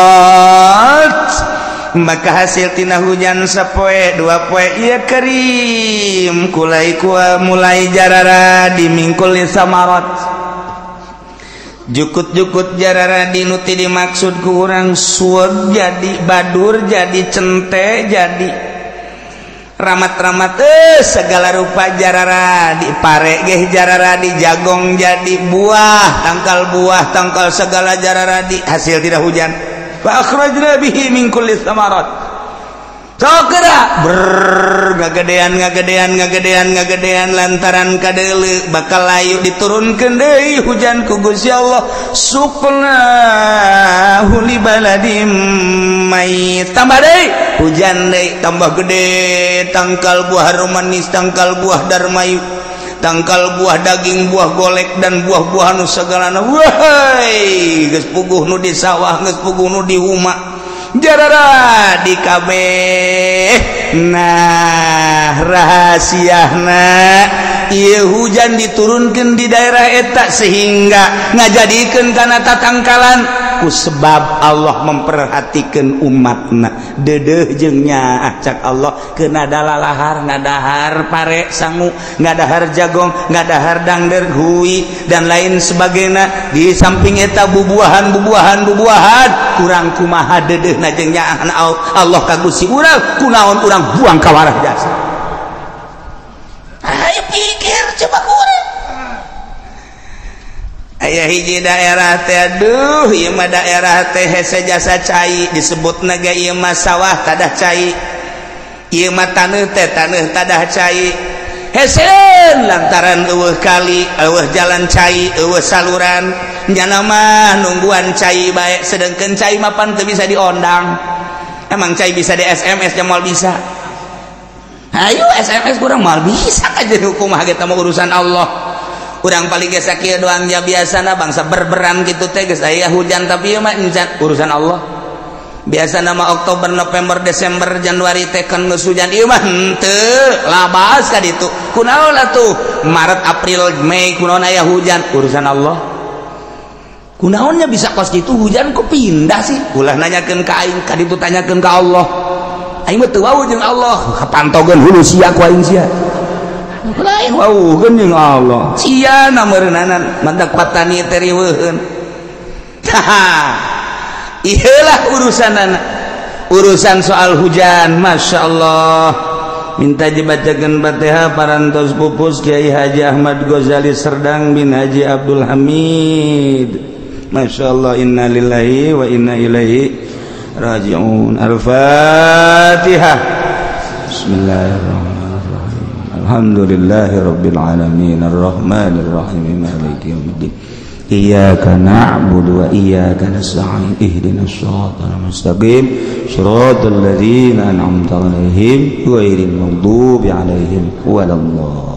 Maka hasil tina hujan sapoe dua poe ieu kerim kulai kua mulai jarara di min kulli samarat. Jukut-jukut jarara dinuti dimaksud ku urang suweg jadi badur jadi cente jadi ramat-ramat segala rupa jarara di pare geh jarara di jagong jadi buah tangkal segala jarara di hasil tidak hujan. Fa akhrajna bihi min kulli samarat. Sokera ber ngagedean ngagedean ngagedean ngagedean lantaran kadeuleu bakal layu diturunkeun deui hujan ku Gusti Allah suqnahu li baladim mayit. Tambah deui hujan deui tambah gede tangkal buah harum manis tangkal buah darmayu tangkal buah daging buah golek dan buah-buahan nu sagalana. Wahai geus puguh nu di sawah geus puguh nu di huma jarara di kabeh. Nah rahasiana ieu hujan diturunkeun di daerah eta sehingga ngajadikeun kana tatangkalan ku sebab Allah memperhatikan umatna. Dedeuh jeung nyaah cak Allah keuna dalalahar ngadahar pare sangu ngadahar jagong ngadahar dangder hui dan lain sebagainya. Di samping eta bubuahan bubuahan bubuahan kurang kumaha dedeuhna jeung nyaahna Allah ka Gusti urang kunaon urang buang ka warah jasa. Ayo pikir coba kurang. Aya hiji daerah teh aduh ieu mah daerah teh hese jasa cai disebutna ge ieu mah sawah tadah cai ieu mah taneuh teh taneuh tadah cai hese lantaran eueuh kali eueuh jalan cai eueuh saluran nyana mah nungguan cai bae sedengkeun cai mah pan teu bisa diondang. Emang cai bisa di SMS nya moal bisa. Ayo SMS kurang moal bisa aja hukum mah eta mah urusan Allah. Urang paling geus sakieu doang ja biasana bangsa berberan kitu teh geus aya hujan tapi ieu mah encan urusan Allah. Biasana mah Oktober, November, Desember, Januari teh kan geus hujan ieu mah henteu labas ka ditu. Kunaon atuh Maret, April, Mei kunaon aya hujan urusan Allah. Kunaonnya bisa kos kitu hujan kok pindah sih? Ulah nanyakeun ka aing ka ditu tanyakeun ka Allah. Aing mah teu wawuh jeung Allah, kapantogeun hulu sia ku aing sia. Lain wawuhkeun jeung Allah. Sia na meureunanan mantak patani teh riweuheun. Ieulah urusanana. Urusan soal hujan, Masya Allah. Minta dibacakeun Fatihah parantos pupus Kiai Haji Ahmad Ghazali Serdang bin Haji Abdul Hamid. Masya Allah, inna lillahi wa inna ilaihi raji'un. Al-Fatihah. Bismillahirrahmanirrahim. Alhamdulillahirabbil alamin arrahmanir rahim maliki yaumiddin. Iyyaka na'budu wa iyyaka nasta'in ihdinas siratal mustaqim siratal ladzina an'amta 'alaihim ghairil maghdubi 'alaihim waladdallin.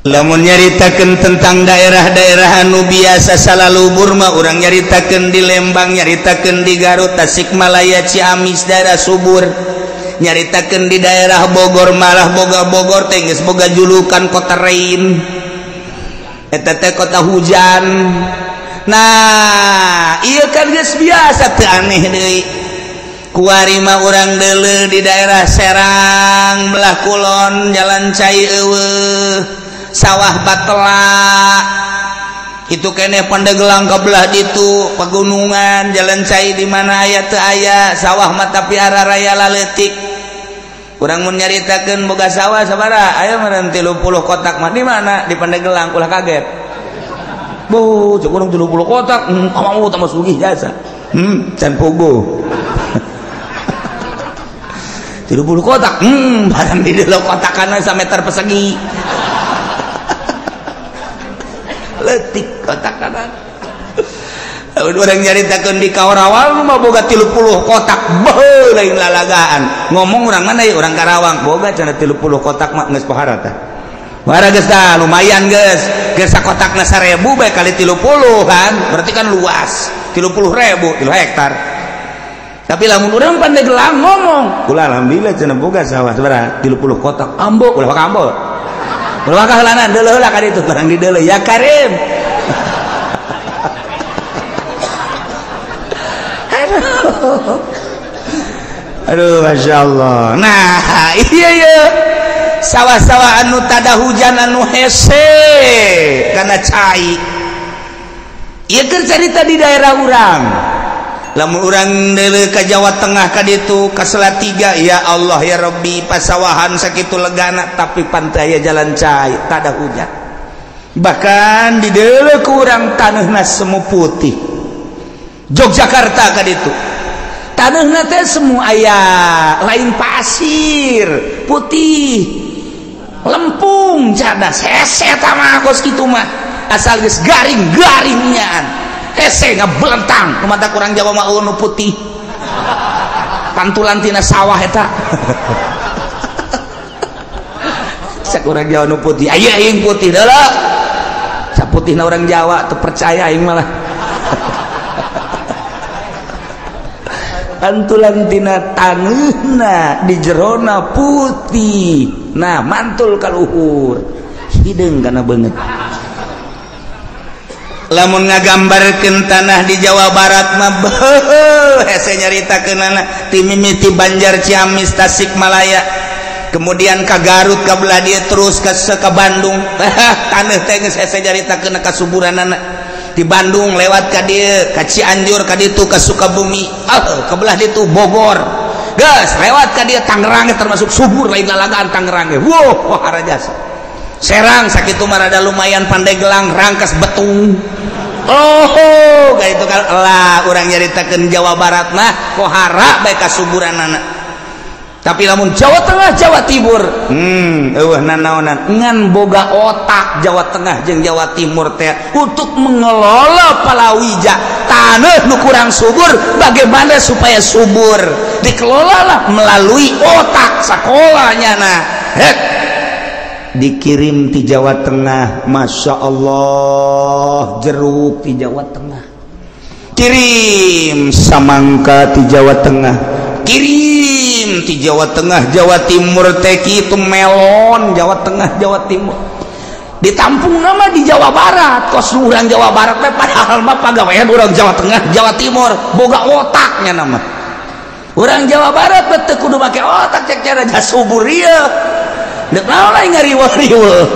Lamun nyaritakeun tentang daerah-daerah anu biasa salalubur mah urang nyaritakeun di Lembang, nyaritakeun di Garut, Tasikmalaya, Ciamis daerah subur. Nyaritakeun di daerah Bogor malah boga Bogor teh geus boga julukan kota rain. Eta teh kota hujan. Nah, ieu kan geus biasa teu aneh deui. Kuari mah urang deuleu di daerah Serang belah kulon jalan cai eueuh sawah batela itu keneh Pandeglang ka belah ditu pegunungan jalan cai di mana aya teu aya sawah mah tapi araraya laleutik. Urang mun nyaritakeun boga sawah sabaraha aya meureun 30 kotak mah di mana di Pandeglang ulah kaget. Boh, cek urang 30 kotak, mau tambah sugih jasa. Can puguh. 30 kotak, barang di dalam kotakan sameter persegi. Letik kotak kanan. Orang nyaritakeun di Karawang mah boga 30 kotak, beuh lain lalagaan. Ngomong orang mana ya orang Karawang, boga cenah 30 kotak mah geus pohara tah. Pohara geus tah, lumayan geus. Geus sakotakna 1000 bae kali 30 kan, berarti kan luas. 30.000, 3 hektar. Tapi lamun urang Pandeglang ngomong, kula alhamdulillah cenah boga sawah sabaraha 30 kotak ambo, ulah ka ambo. Ulah ka heulanan deuleuh heula ka ditu barang dideuleuh ya Karim. Aduh. Aduh Masya Allah. Nah, iya iya. Sawah-sawah anu tada hujan anu hese karena cai. Ieu keur carita di daerah urang. Lamun urang deuleuh ka Jawa Tengah ka ditu ka Salatiga, ya Allah ya Rabbi, pasawahan sakitu legana tapi pantai aya jalan cai tada hujan. Bahkan di deuleuh ku urang taneuhna semu putih. Yogyakarta ka ditu taneuhna teh semu aya lain pasir putih lempung cadas hese eta mah kos kitu mah asal geus garing-garingnyaan hese ngabelentang kumata kurang Jawa mah nu putih pantulan tina sawah eta cek urang Jawa nu putih aya aing putih deuleu saputihna urang Jawa teu percaya aing malah pantulan tina taneuhna di jerona putih nah mantul ka luhur hideung kana beungeut. Lamun ngagambarkeun tanah di Jawa Barat mah beuh hese nyaritakeunana ti mimiti Banjar Ciamis Tasikmalaya kemudian ka Garut ka belah dieu terus ka Bandung taneuh teh geus hese nyaritakeun kasuburanana di Bandung lewat ka dieu ka Cianjur ka ditu ka Sukabumi ka belah ditu Bogor geus lewat ka dieu Tangerang termasuk subur lain lalagaan Tangerang ge wow harajasa Serang sakitu mah rada lumayan Pandeglang Rangkas Betung oh ka itu kan lah urang nyaritakeun Jawa Barat mah kohara bae kasuburanana tapi lamun Jawa Tengah Jawa Timur eueuh nanaonan ngan boga otak Jawa Tengah jeung Jawa Timur teh untuk mengelola palawija taneuh nu kurang subur bagaimana supaya subur dikelolalah melalui otak sakolanya nah hek dikirim di Jawa Tengah Masya Allah jeruk di Jawa Tengah kirim samangka di Jawa Tengah kirim di Jawa Tengah Jawa Timur teh kitu melon Jawa Tengah Jawa Timur ditampung nama di Jawa Barat kos urang Jawa Barat teh padahal mah pagawean urang Jawa Tengah Jawa Timur boga otaknya nama urang Jawa Barat teh kudu make otak cek cara subur ieu dek naon lain ngariweuh-riweuh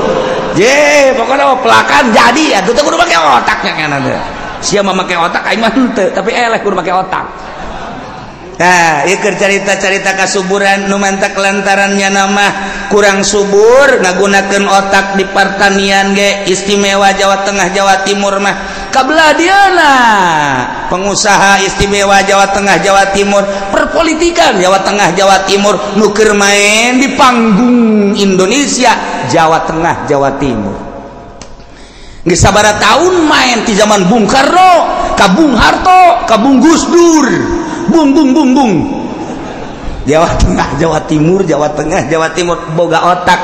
je pokokna mah pelakan jadi atuh teh kudu make otaknya kana teh sia mah make otak aing mah henteu tapi eleh kudu make otak. Nah, ieu keur carita-carita kasuburan nu mantak lantarannya nama kurang subur ngagunakeun otak di pertanian ge istimewa Jawa Tengah Jawa Timur mah kabelah dieuna pengusaha istimewa Jawa Tengah Jawa Timur perpolitikan Jawa Tengah Jawa Timur nu keur main di panggung Indonesia Jawa Tengah Jawa Timur geus sabaraha tahun main ti zaman Bung Karno ka Bung Harto ka Bung Gus Dur bung bung bung bung Jawa Tengah Jawa Timur Jawa Tengah Jawa Timur boga otak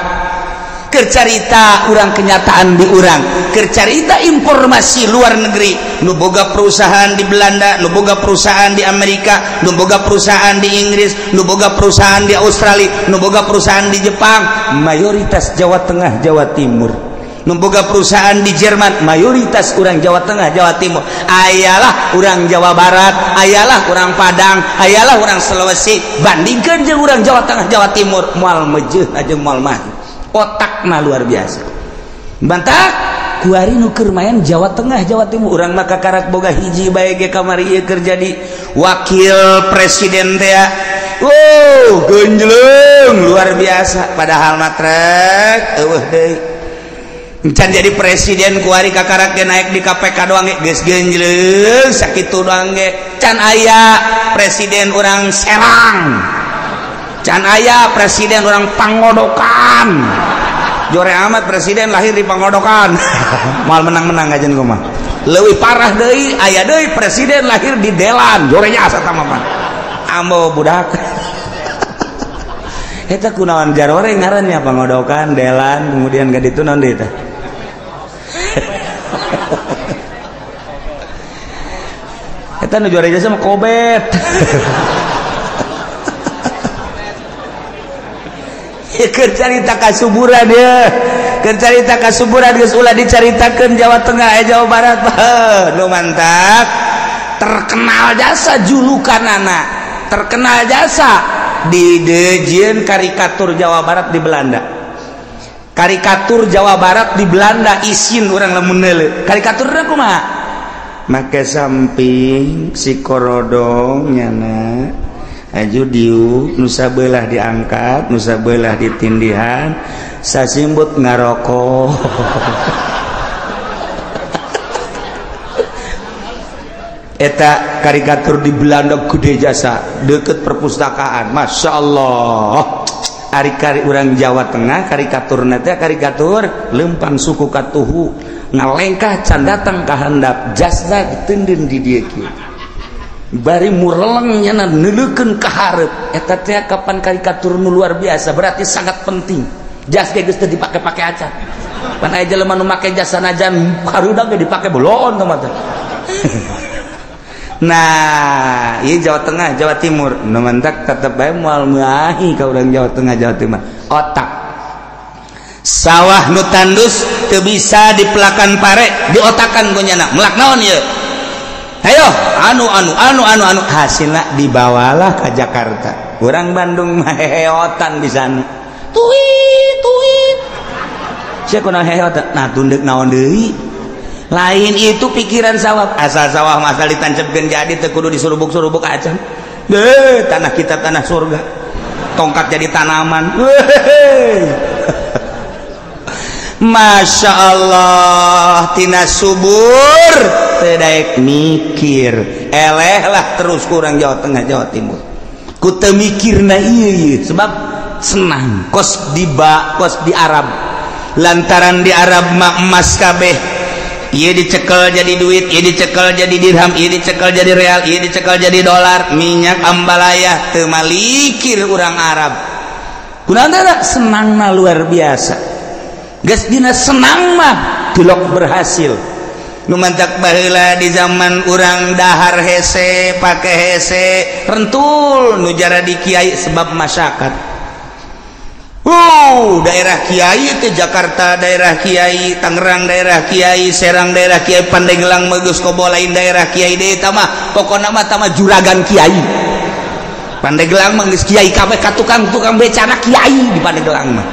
keur carita urang kenyataan di urang keur carita informasi luar negeri nu boga perusahaan di Belanda nu boga perusahaan di Amerika nu boga perusahaan di Inggris nu boga perusahaan di Australia nu boga perusahaan di Jepang mayoritas Jawa Tengah Jawa Timur nu boga perusahaan di Jerman mayoritas urang Jawa Tengah Jawa Timur ayalah urang Jawa Barat ayalah urang Padang ayalah urang Sulawesi bandingkeun jeung urang Jawa Tengah Jawa Timur moal mejeuh jeung moal mah otakna luar biasa bantak kuari nu keur main Jawa Tengah Jawa Timur urang mah kakarak boga hiji bae ge kamari ieu keur jadi wakil presiden teh wow genjleung luar biasa padahal mah trek eueuh deui encan jadi presiden kuari kakarak ge naik di KPK doang ge geus genjleung sakitu doang ge can aya presiden urang Serang can aya presiden urang Pangodokan jore amat presiden lahir di Pangodokan moal menang-menang aja kumaha leuwih parah deui aya deui presiden lahir di Delan jorenya asa tah mah ambo budak eta kunaon jarore ngarannya Pangodokan Delan kemudian ka ditu naon deui teh Eta nu juara jasa mah kobet. Keur carita kasuburan ya. Keur carita kasuburan geus ulah dicaritakeun Jawa Tengah Jawa Barat. Nu mantap. Terkenal jasa julukanana. Terkenal jasa di dejieun karikatur Jawa Barat di Belanda. Karikatur Jawa Barat di Belanda isin urang lamun neuleuh. Karikaturna kumaha? Make samping si korodong nyana aju diu nusa belah diangkat nusa belah ditindihan sasimbut ngarokok. Eta karikatur di Belanda gede jasa deket perpustakaan. Masya Allah. Ari kari urang Jawa Tengah karikaturna teh karikatur lempang suku katuhu ngalengkah can datang ka handap jasna ditendin di dieu kieu bari mureleng nyana neuleukeun ka hareup. Eta teh kapan karikatur nu luar biasa, berarti sangat penting. Jas ge geus teu dipake-pake acan. Pan aya jelema nu make jas sanajan harudang ge dipake boloon teh mah teh. Nah, ieu Jawa Tengah, Jawa Timur. Nu mantak tetep bae moal meuahi ka urang Jawa Tengah, Jawa Timur. Otak. Sawah nu tandus teu bisa dipelakan pare, diotakan ku nyana. Melak naon ieu? Ayo, anu anu anu anu anu hasilna dibawalah ke Jakarta. Urang Bandung mah heheotan di sana. Tuit tuit. Sia kunaon heheotan? Nah, tunduk naon deui? Lain itu pikiran sawah. Asal sawah mah asal ditancepkeun jadi teu kudu disurubuk-surubuk acan. Deh, tanah kita tanah surga. Tongkat jadi tanaman. Masya Allah, tina subur teu daek mikir. Eleh lah terus kurang Jawa Tengah Jawa Timur. Ku teu mikirna ieu sebab senang kos di ba kos di Arab. Lantaran di Arab mah emas kabeh. Ieu dicekel jadi duit, ieu dicekel jadi dirham, ieu dicekel jadi real, ieu dicekel jadi dolar, minyak ambalaya teu malikir urang Arab. Kunaon teh senangna luar biasa. Geus dina senang mah tilok berhasil. Nu mantak baheula di zaman urang dahar hese, pake hese, rentul nu jara di kiai sebab masyarakat. Daerah kiai ke Jakarta, daerah kiai Tangerang, daerah kiai Serang, daerah kiai Pandeglang, Megus Kobo lain daerah kiai deui tah mah pokona mah tah mah juragan kiai. Pandeglang mah geus kiai kabeh ka tukang-tukang becana kiai di Pandeglang mah.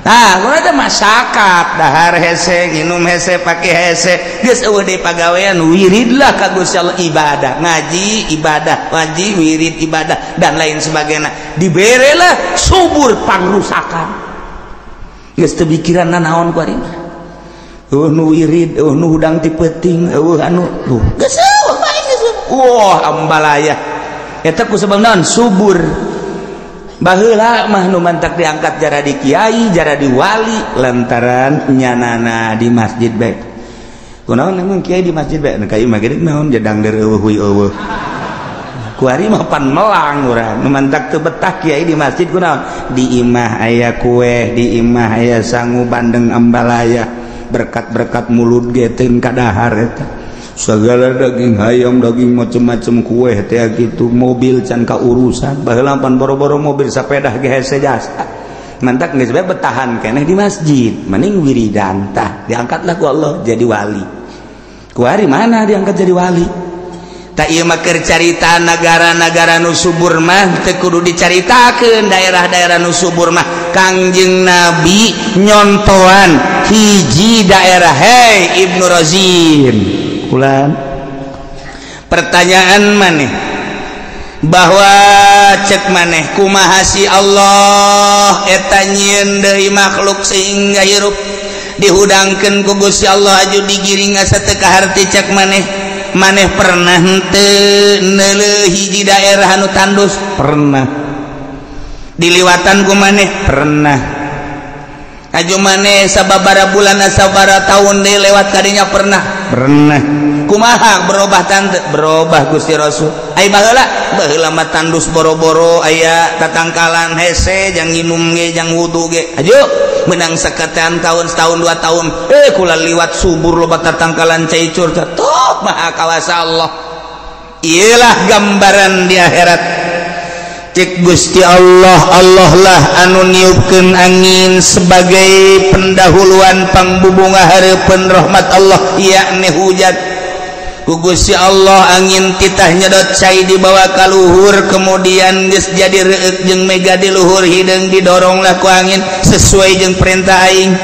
Nah, kunaon teh masyarakat dahar hese, nginum hese, pake hese, geus eueuh deui pagawean wiridlah ka Gusti Allah ibadah, ngaji ibadah, ngaji wirid ibadah dan lain sebagainya. Diberelah subur pangrusakan. Geus teu pikiran nanaon ku ari mah. Eueuh nu wirid, eueuh nu hudang ti peuting, eueuh anu tuh. Geus eueuh bae geus. Wah, ambalaya. Eta ku sebab naon? Subur. Baheula mah nu mantak diangkat jara di kiai, jara di wali lantaran nyanana di masjid bae. Kunaon emang kiai di masjid bae? Nu ka ieu mah gede naon jedang dereueuh huy eueuh. Kuari mah pan melang urang. Nu mantak teu betah kiai di masjid kunaon? Di imah aya kue, di imah aya sangu bandeng ambalaya, berkat-berkat mulut ge teu kadahar eta. Segala daging hayam, daging macem-macem kue teh gitu, mobil can kaurusan. Baheula pan boro-boro mobil sapedah ge hese jasa. Mantak geus bae betahan keneh di masjid, mending wiridan tah diangkatlah ku Allah jadi wali. Kuari mana diangkat jadi wali? Tak ieu mah keur carita nagara-nagara nu subur mah teu kudu dicaritakeun daerah-daerah nu subur mah. Kangjeng Nabi nyontoan hiji daerah, hei Ibnu Razin. Ulan. Pertanyaan maneh bahwa cek maneh kumaha si Allah eta nyieun deui makhluk sehingga hirup dihudangkeun ku Gusti Allah aju digiring asa teu kaharti cek maneh. Maneh pernah henteu neuleuh hiji daerah anu tandus? Pernah. Diliwatan ku maneh? Pernah. Aju maneh sababaraha bulan sababaraha tahun deui lewat kadinya? Pernah. Pernah. Kumaha berubah tante? Berubah Gusti Rasul. Ai baheula, baheula mah tandus boro-boro aya tatangkalan hese jang nginum ge jang wudu ge. Aju menang seketean tahun setahun dua tahun kula liwat subur loba tatangkalan cai curca. Tuh maha kawasa Allah. Iyalah gambaran di akhirat. Cek Gusti Allah, Allah lah anu niupkeun angin sebagai pendahuluan pangbubunga hareupeun rahmat Allah yakni hujan. Ku Gusti Allah angin titah nyedot cai dibawa ka luhur, kemudian geus jadi reueuk jeung mega di luhur hideung didoronglah ku angin sesuai jeung perintah aing.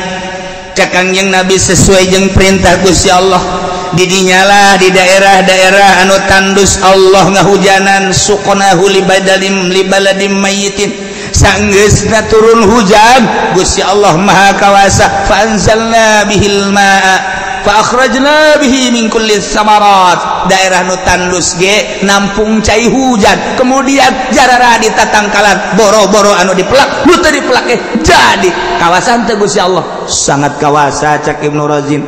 Cek Kangjeng Nabi sesuai jeung perintah Gusti Allah. Didinyalah di daerah-daerah anu tandus Allah ngahujanan suqnahu libadalim libaladim mayyitin. Sanggeusna turun hujan Gusti Allah Maha Kawasa, fa anzalna bihil ma'a fa akhrajna bihi min kulli samarat. Daerah nu tandus ge nampung cai hujan, kemudian jarara di tatangkalan boro-boro anu dipelak nu teu dipelak ge jadi kawasan teh Gusti Allah sangat kawasa. Cak Ibnu Razin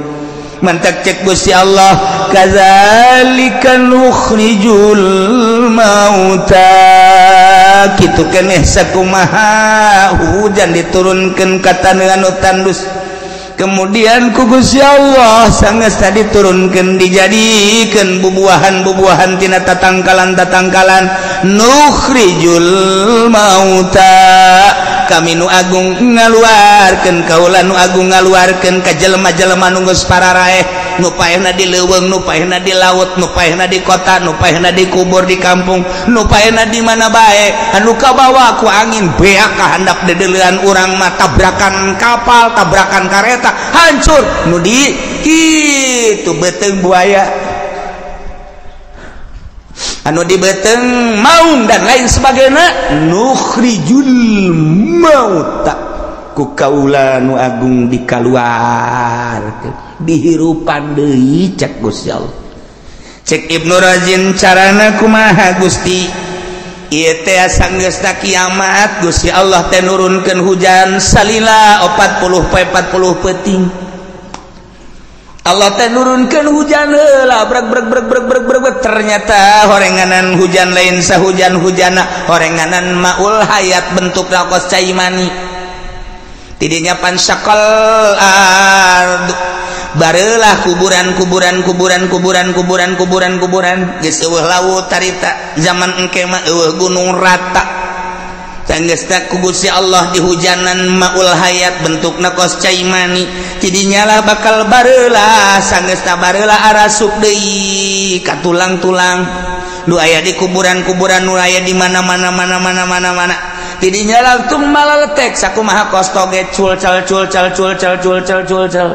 mantak cek Gusti Allah kadzalika nukhrijul mauta, kitu keneh sakumaha hujan diturunkeun ka taneuh anu tandus, kemudian ku Gusti Allah sanggeus diturunkeun dijadikeun bubuahan-bubuahan tina tatangkalan-tatangkalan. Nukhrijul mauta, kami nu agung ngaluarkeun, kaula nu agung ngaluarkeun ka jelema-jelema nu geus pararaeh, nu paehna di leuweung, nu paehna di laut, nu paehna di kota, nu paehna di kubur di kampung, nu paehna di mana bae, anu kabawa ku angin beak ka handap dedeleuan urang mah, tabrakan kapal, tabrakan kareta, hancur nu di kitu beuteung buaya, anu di beuteung maung dan lain sebagainya. Nukhrijul mauta, ku kaula nu agung dikaluarkeun dihirupan deui cek Gusti Allah. Cek Ibnu Razin carana kumaha Gusti? Ieu teh sanggeusna kiamat Gusti Allah teh nurunkeun hujan salila 40 poe 40 peuting. Allah teh nurunkeun hujan heula breg breg breg breg breg breg, ternyata horenganan hujan lain sahujan-hujana, horenganan maul hayat bentukna kos cai mani. Tidinya pansakal ardu, barelah kuburan kuburan kuburan kuburan kuburan kuburan kuburan geus eueuh laut tarita zaman engke mah eueuh gunung rata. Sanggeusna ku Gusti Allah dihujanan maul hayat bentukna kos cai mani, tidinyalah bakal barelah sanggeusna barelah arasup deui ka tulang-tulang nu aya di kuburan-kuburan, nu aya di mana-mana mana-mana mana-mana. Tidinya langsung malaletek sakumaha kos toge cul cal cul cal cul cal cul cal cul cal.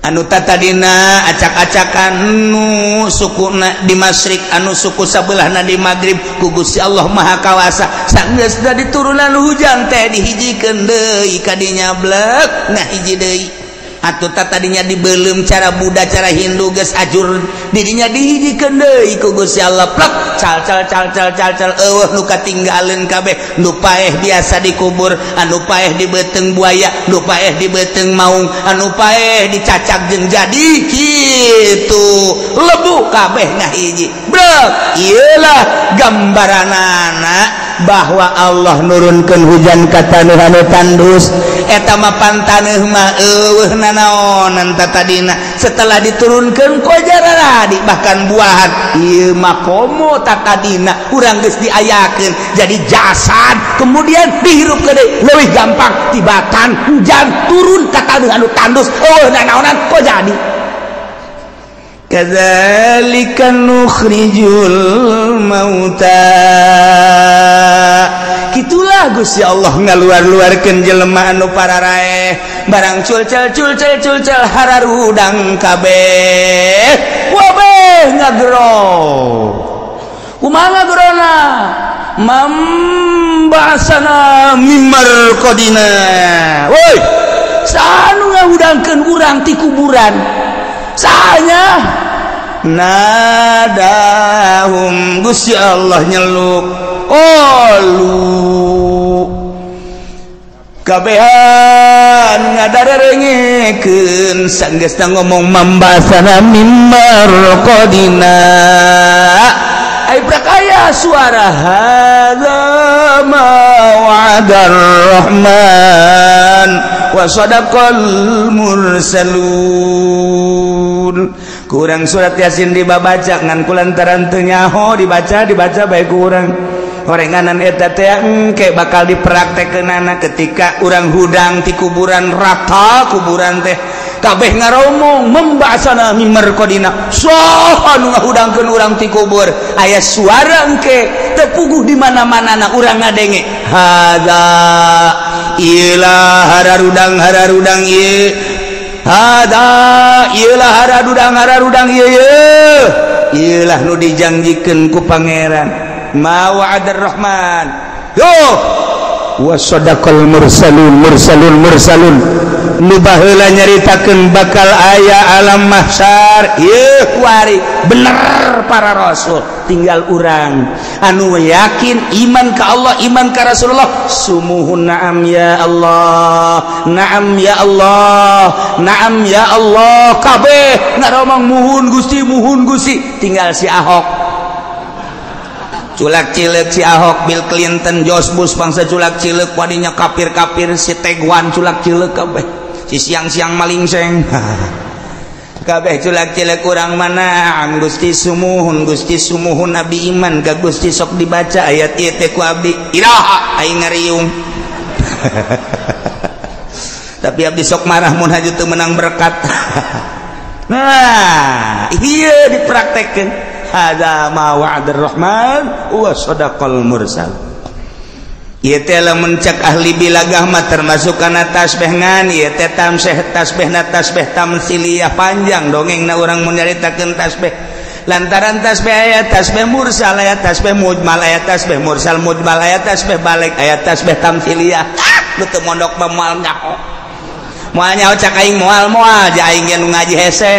Anu tatadina acak-acakan nu sukuna di masyrik, anu suku sabelahna di maghrib, ku Gusti Allah Maha Kawasa sanggeusna diturunan hujan teh dihijikeun deui kadinya blek nah hiji deui. Atuh tatadinya dibeuleum cara Buddha cara Hindu geus ajur didinya dihijikeun deui ku Gusti Allah plek cal cal cal cal cal cal eueuh nu katinggaleun kabeh, nu paeh biasa dikubur, anu paeh di beuteung buaya, nu paeh di beuteung maung, anu paeh dicacak jeung jadi kitu lebu kabeh ngahiji brek. Ieulah gambaranana bahwa Allah nurunkeun hujan ka taneuh anu tandus. Eta mah pantaneuh mah eueuh nanaonan tatadina, setelah diturunkeun kojararadi bahkan buahan ieu mah komo tatadina urang geus diayakeun jadi jasad kemudian dihirupkeun deui leuwih gampang tibatan hujan turun ka taneuh anu tandus eueuh nanaonan kok jadi. Kadzalika nukhrijul mauta, kitulah Gusti Allah ngaluar-luarkeun jelema anu pararaeh barang culcel culcel culcel hararudang kabeh wabeh ngagero. Kumaha ngagerona? Mambasana mimar qadina. Woi, sanu ngahudangkeun urang ti kuburan sanya nadahum Gusti Allah nyeluk qalu kabehan ngadarengekeun sanggeusna ngomong mambasana mimbar qadina ai prakaya suara hadza ma wa'adar rahman wa sadaqal mursalun. Kurang surat Yasin dibabaca ngan kulantaran teu nyaho dibaca dibaca bae kurang. Horenganan eta teh engke bakal dipraktekkeunana ketika urang hudang ti kuburan rata kuburan teh kabeh ngaromong membasana mimerkodina saha nu ngahudangkeun urang ti kubur aya suara engke teu puguh di mana-manana urang ngadenge hadza ilah hararudang ieu hadza ilah hararudang ieu ieu lah nu dijanjikeun ku pangeran ma wa'adar rahman yo wa sadaqal mursalun mursalun mursalun nu baheula nyaritakeun bakal aya alam mahsyar ieu kuari bener para rasul tinggal urang anu yakin iman ka Allah iman ka Rasulullah sumuhun na'am ya Allah na'am ya Allah na'am ya Allah kabeh ngaromong muhun Gusti tinggal si Ahok culak cileuk si Ahok Bill Clinton George Bush bangsa culak cileuk wadinya kafir-kafir si Tegwan culak cileuk kabeh si siang-siang malingseng kabeh culak cileuk urang mana am Gusti sumuhun abdi iman ka Gusti sok dibaca ayat ieu teh ku abdi iraha aing ngariung tapi abdi sok marah mun haju teu menang berkat. Nah ieu dipraktekkeun hadza ma wa'adar rahman wa sadaqal mursal. Ieu teh lamun cek ahli bilagah mah termasuk kana tasbih ngan ieu teh tamseh tasbihna tasbih tamsiliyah panjang dongengna urang mun nyaritakeun tasbih lantaran tasbih aya tasbih mursal aya tasbih mujmal aya tasbih mursal mujmal aya tasbih balik aya tasbih tamsiliyah. Nu teu mondok mah moal nyaho moal nyaho cak aing moal ja aing ge nu ngaji hese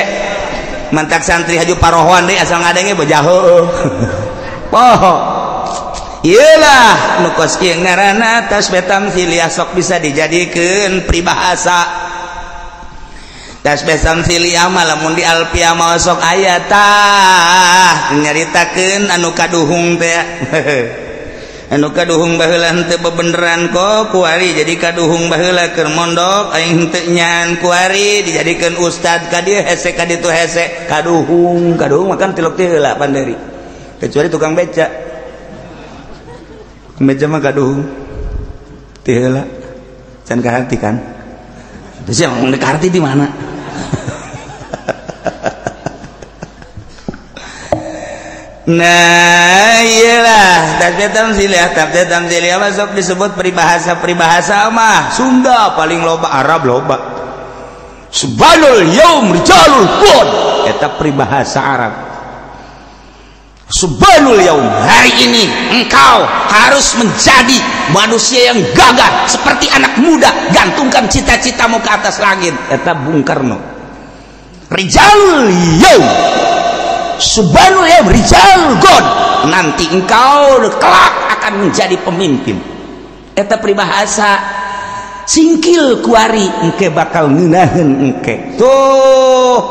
mantak santri haju parohoan deui asal ngadenge bojah heueuh poho ieulah nu kos kieu ngaranna tasbih tamsiliyah sok bisa dijadikeun peribahasa tasbih tamsiliyah mah lamun di alfiah mah sok aya tah nyaritakeun anu kaduhung teh anu kaduhung baheula henteu bebeneran kok kuari jadi kaduhung baheula keur mondok aing henteu nyaan kuari dijadikeun ustad ka dieu hese ka ditu hese kaduhung kaduhung makan tilok teh heula panderi kecuali tukang beca beca mah kaduhung teh heula can kaharti kan terus yang kaharti di mana. Nah iyalah tasbih tamsiliyah masuk disebut peribahasa-peribahasa mah Sunda paling loba Arab loba subhanul yaum rijalul qud eta peribahasa Arab subhanul yaum hari ini engkau harus menjadi manusia yang gagah seperti anak muda gantungkan cita-citamu ke atas langit eta Bung Karno rijalul yaum subhanul yaum rijal God nanti engkau kelak akan menjadi pemimpin eta peribahasa singkil kuari engke bakal ngeunaheun engke tuh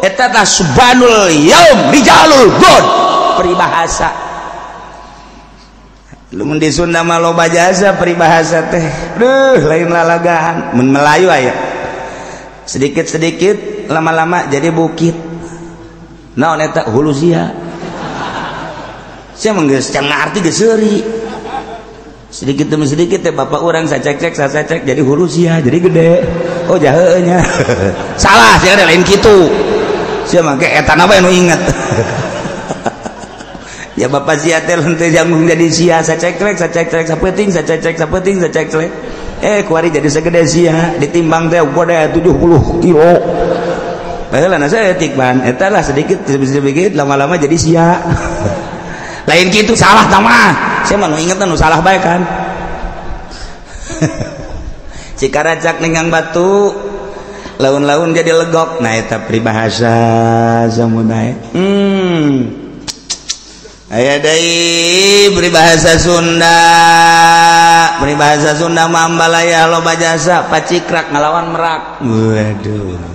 eta tah subhanul yaum rijalul God peribahasa lamun di Sunda mah loba jasa peribahasa teh duh lain lalagahan mun Melayu aya sedikit-sedikit lama-lama jadi bukit naon eta hulu sia sia mah geus can ngarti geus seuri sedikit demi sedikit teh bapak urang sacek-cek sacek jadi hulu sia jadi gede oh jaheue nya salah sia ada lain kitu sia mah ge eta na bae nu inget. Ya bapak sia teh henteu janggung jadi sia sacek-cek sacek-cek sapeuting sacek-cek sapeuting sacek-cek kuari jadi segede sia ditimbang teh gede 70 kilo. Baheula na saeutik ban eta lah sedikit sedikit lama-lama jadi sia. Lain kitu salah tah mah. Sia mah nu inget nu salah bae kan. Cikaracak ninggang batu laun-laun jadi legok. Nah eta peribahasa samudae. Aya deui peribahasa Sunda. Peribahasa Sunda mah ambalaya loba jasa pacikrak ngalawan merak. Waduh.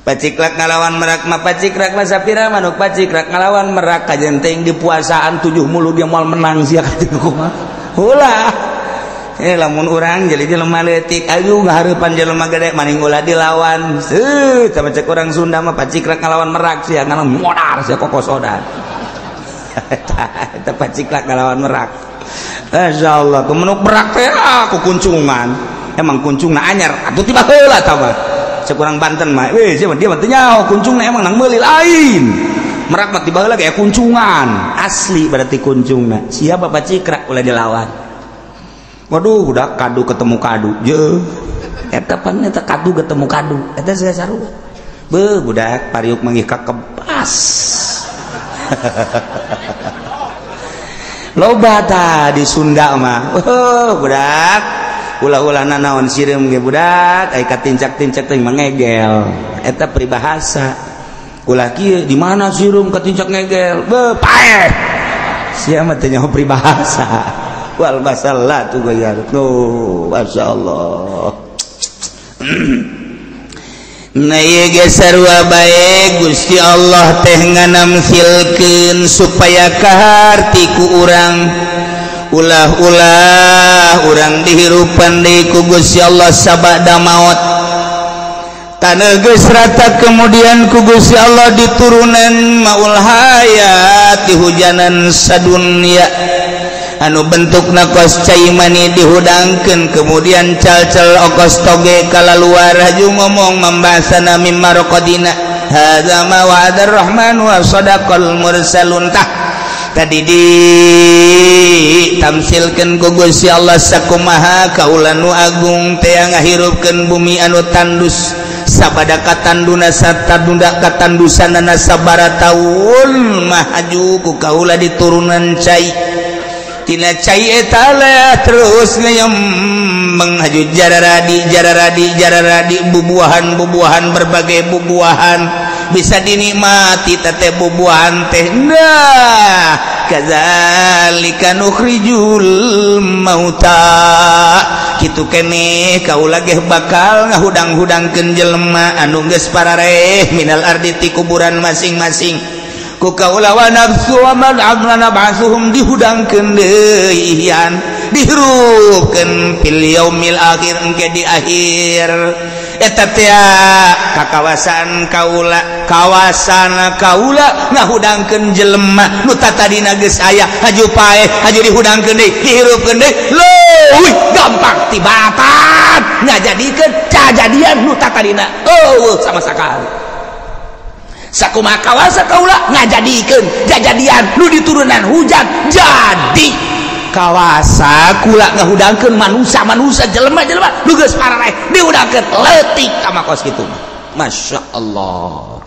Paciklak ngalawan merak mah pacikrak mah sapira manuk pacikrak ngalawan merak kajen teuing di puasaan 7 mulu dia moal menang sia katitu kumaha. Ulah. Lamun urang jadi jelema leutik aduh ngahareupan jelema gede maning ulah dilawan. Seuh sama cek urang Sunda mah paciklak ngalawan merak sia ngalawan modar sia kokosodan. Eta paciklak ngalawan merak. Masyaallah kemenuk merak teh aku kuncungan. Emang kuncungna anyar atuh tiba heula tah mah. Cek urang Banten mah weh sia dia mah teu nyaho kuncungna emang nang meuli lain. Merak mah tiba heula gaya kuncungan. Asli berarti kuncungna. Sia bapak cikrak ulah dilawan. Waduh udah kadu ketemu kadu je eta pan eta kadu ketemu kadu eta saya sarua beuh budak pariuk manggih ka kepas. Loba tah di Sunda mah budak ulah-ulah nanaon sireum ge budak ai katincak-tincak teh mangegel eta peribahasa ulah kieu di mana sireum katincak ngegel beuh paeh sia mah teu nyaho peribahasa wal masalah tuh gaya tuh masyaallah. Nah ieu ge sarua bae Gusti Allah teh nganamsilkeun supaya kaharti ku urang ulah-ulah urang dihirupan deui ku Gusti Allah sabada maot taneuh geus rata kemudian ku Gusti Allah diturunan maul hayat dihujanan sadunya anu bentukna kos cai mani dihudangkeun kemudian cal-cal okos toge kalaluar haju ngomong membasana mimma raqadina hadza ma wa'adar rahman wa sadaqal mursalun. Tah tadi ditamsilkeun ku Gusti Allah sakumaha kaula nu agung teh ngahirupkeun bumi anu tandus sabada katanduna satadunda katandusanana sabara taun mah haju ku kaula diturunan cai tina cai eta lah terus ngeyem menghaju jararadi jararadi jararadi bubuahan-bubuahan berbagai bubuahan bisa dinikmati teh bubuahan teh. Nah kadzalika nukhrijul mauta kitu keneh kaula geh bakal ngahudang-hudangkeun jelema anu geus parareh minal ardi ti kuburan masing-masing ku kaula wa nafsu wa man amrana ba'suhum dihudangkeun deui ihyan dihirupkeun fil yaumil akhir engke di akhir eta teh ka kawasan kaula kawasan kaula ngahudangkeun jelema nu tatadina geus aya haju paeh haju dihudangkeun deui dihirupkeun deui leuwih gampang tibatan ngajadikeun cajadian nu tatadina eueuh sama sakali sakumaha kawasa kaula ngajadikeun jajadian nu diturunan hujan jadi kawasa kula ngahudangkeun manusia-manusia jelema-jelema nu geus parareh dihudangkeun leutik kama kos kitu. Masya Allah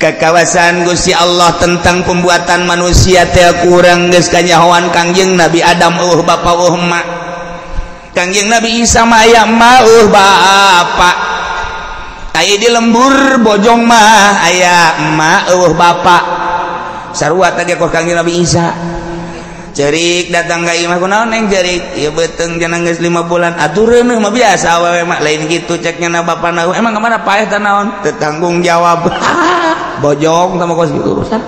kekawasan Gusti Allah tentang pembuatan manusia teh kurang geus kanyahoan Kangjeng Nabi Adam eueuh bapa eueuh emak Kangjeng Nabi Isa mah aya emak eueuh bapa aya di lembur bojong mah aya emak eueuh bapa sarua teh kos Kangjeng Nabi Isa cerik datang ka imah kunaon neng cerik ieu beuteung cenah geus 5 bulan atuh reuneuh mah biasa awewe mah lain kitu cek nya bapana emang kemana paeh teh naon teu tanggung jawab bojong sama kos kitu urusan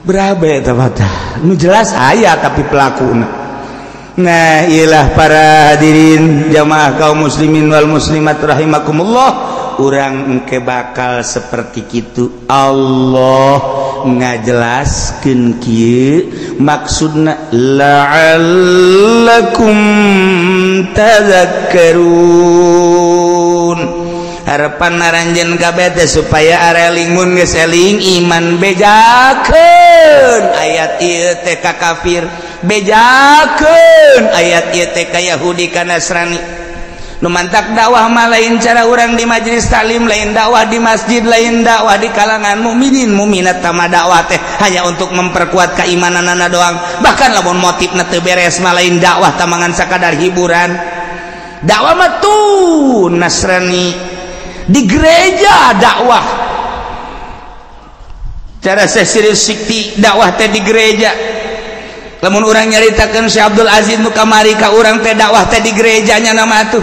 berabe eta mah nu jelas aya tapi pelakuna. Nah iyalah para hadirin jamaah kaum muslimin wal muslimat rahimakumullah urang engke bakal seperti kitu Allah ngajelaskeun kieu maksudna la'allakum tadhakkarun harapan aranjeun kabeh teh supaya arelingun geus eling iman bejakeun ayat ieu teh ka kafir bejakeun ayat ieu teh ka Yahudi ka Nasrani nu mantak dakwah mah lain cara urang di majelis taklim lain dakwah di masjid lain dakwah di kalangan mukminin mukminat tama dakwah teh hanya untuk memperkuat keimananana doang bahkan lamun motifna teu beres mah lain dakwah tamangan sakadar hiburan dakwah mah tuh Nasrani di gereja dakwah cara serius sikti dakwah teh di gereja lamun urang nyaritakeun Syekh Abdul Aziz nu kamari ka urang teh dakwah teh di gerejanya nama tuh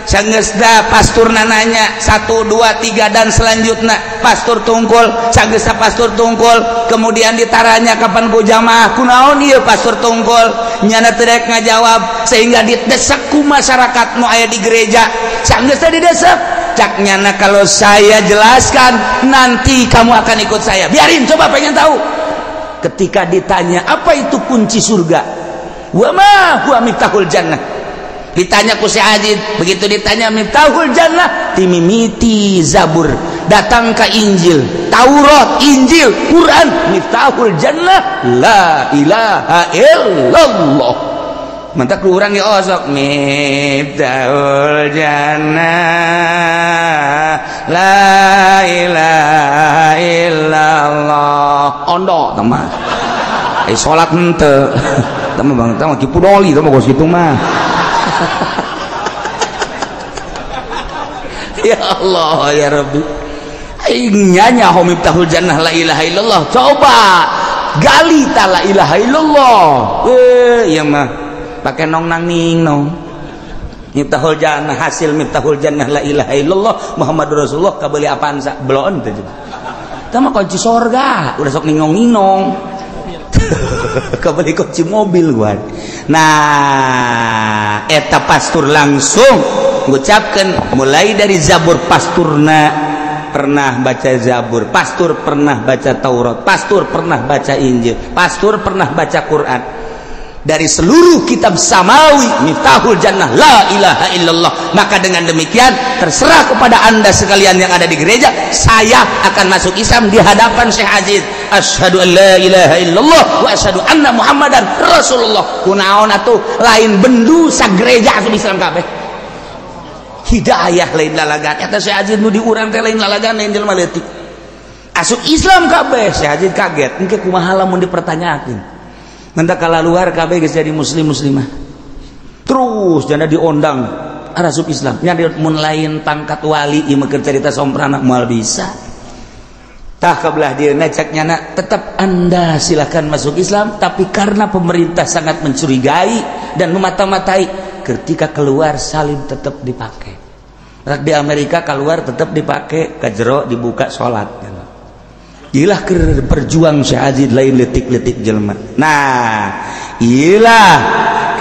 Sanggeusna pasturna nanya 1 2 3 dan selanjutnya pastur tungkul, sanggeusna pastur tungkul, kemudian ditaranya kapan ku jamaah kunaon ieu pastur tungkul, nyana teu rek ngajawab sehingga didesek ku masyarakat nu aya di gereja. Sanggeusna didesek, cak nyana kalau saya jelaskan nanti kamu akan ikut saya. Biarin, coba pengen tahu. Ketika ditanya apa itu kunci surga, wa ma huwa miftahul jannah, ditanya ku si Ajid, begitu ditanya miftahul jannah, timimiti Zabur, datang ke Injil, Taurat, Injil, Quran, miftahul jannah la ilaha illallah. Mantak urang ge osok miftahul jannah la ilaha illallah. Ondo teman. Salat henteu. Teman bang, teman kipu doli teman kos kitu mah. Ya Allah ya Rabbi. Aing nyaho miftahul jannah la ilaha illallah. Coba gali ta la ilaha illallah. Ieu mah pake nong nang ning nong. Miftahul jannah, hasil miftahul jannah la ilaha illallah Muhammadur Rasulullah kabeuli apaan sa beloon teh. Tah mah kunci sorga, udah sok ningong-ningong. Kebeli kunci mobil gua. Nah, eta pastur langsung ngucapkeun mulai dari Zabur, pasturna pernah baca Zabur, pastur pernah baca Taurat, pastur pernah baca Injil, pastur pernah baca Quran. Dari seluruh kitab samawi miftahul jannah la ilaha illallah. Maka dengan demikian terserah kepada anda sekalian yang ada di gereja, saya akan masuk Islam di hadapan Syekh Aziz. Asyhadu an la ilaha illallah wa asyhadu anna Muhammadan Rasulullah. Kunaon atuh lain bendu sagereja asup Islam kabeh. Hidayah lain lalagan. Eta Syekh Aziz nu diurang teh lain lalagan, lain jelema leutik. Asup Islam kabeh. Syekh Aziz kaget, engke kumaha lamun dipertanyakeun. Mentak kala luar kabeh geus jadi muslim muslimah. Terus janda diondang arasup Islam. Nya mun lain pangkat wali ieu mah keur carita somprana moal bisa. Tah kabelah dieu cek nyana tetap anda silakan masuk Islam, tapi karena pemerintah sangat mencurigai dan memata-matai, ketika keluar salib tetap dipakai. Rak di Amerika keluar tetap dipakai, ka jero dibuka salat. Ilah berjuang Syekh Aziz lain letik-letik jelema. Nah, ilah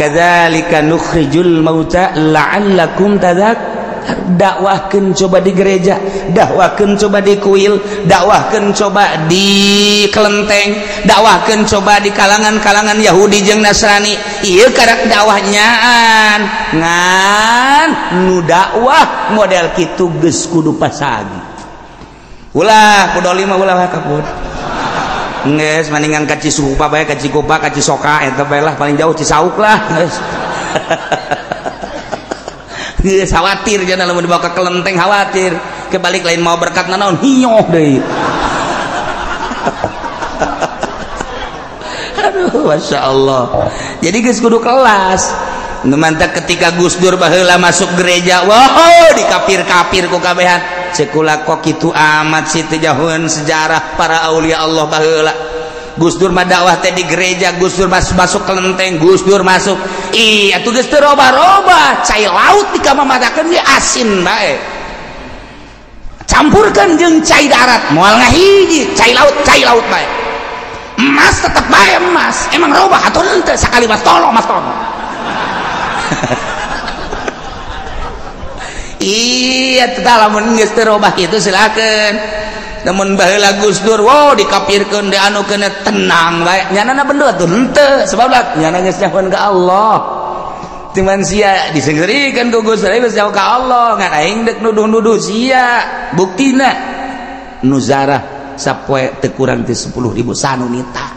kadzalika nukhrijul mauta la'allakum tadhak. Dakwahkeun coba di gereja, dakwahkeun coba di kuil, dakwahkeun coba di kelenteng, dakwahkeun coba di kalangan-kalangan Yahudi jeung Nasrani. Ieu karak dakwahnyaan. Ngan nu dakwah model kitu geus kudu pasagi. Ulah kudoli mah ulah kaput. Geus mendingan ka Cisupa bae, ka Cikupa, ka Cisoka eta bae lah, paling jauh Cisauk lah geus. Geus khawatir jangan lamun dibawa ke kelenteng khawatir. Kebalik lain mau berkat nanaon hinyoh deui. Aduh, Masya Allah. Jadi geus kudu kelas. Nu mantak ketika Gus Dur baheula masuk gereja, wow dikapir-kapir ku kabehan. Cekula kok kitu amat sih teu jauheun sejarah para aulia Allah baheula. Gus Dur mah dakwah teh di gereja, Gus Dur masuk kelenteng, Gus Dur masuk. Ih, atuh geus teu robah-robah, cai laut dikamamatakeun ge asin bae. Campurkeun jeung cai darat, moal ngahiji, cai laut bae. Emas tetep bae emas, emang robah atuh henteu sakali mas tolong mas tolong. Iya, tetap lamun geus teu robah kitu silakeun. Namun baheula Gus Dur, wow dikapirkeun dianukeun tenang bae. Nyanana bendo atuh henteu, sebab lah nyana geus nyahoan ka Allah. Cuman sia disenggerikeun ku Gus Dur geus nyaho ka Allah, ngan aing deuk nuduh-nuduh sia. Buktina nu zarah sapoe teu kurang ti 10.000 sanunita.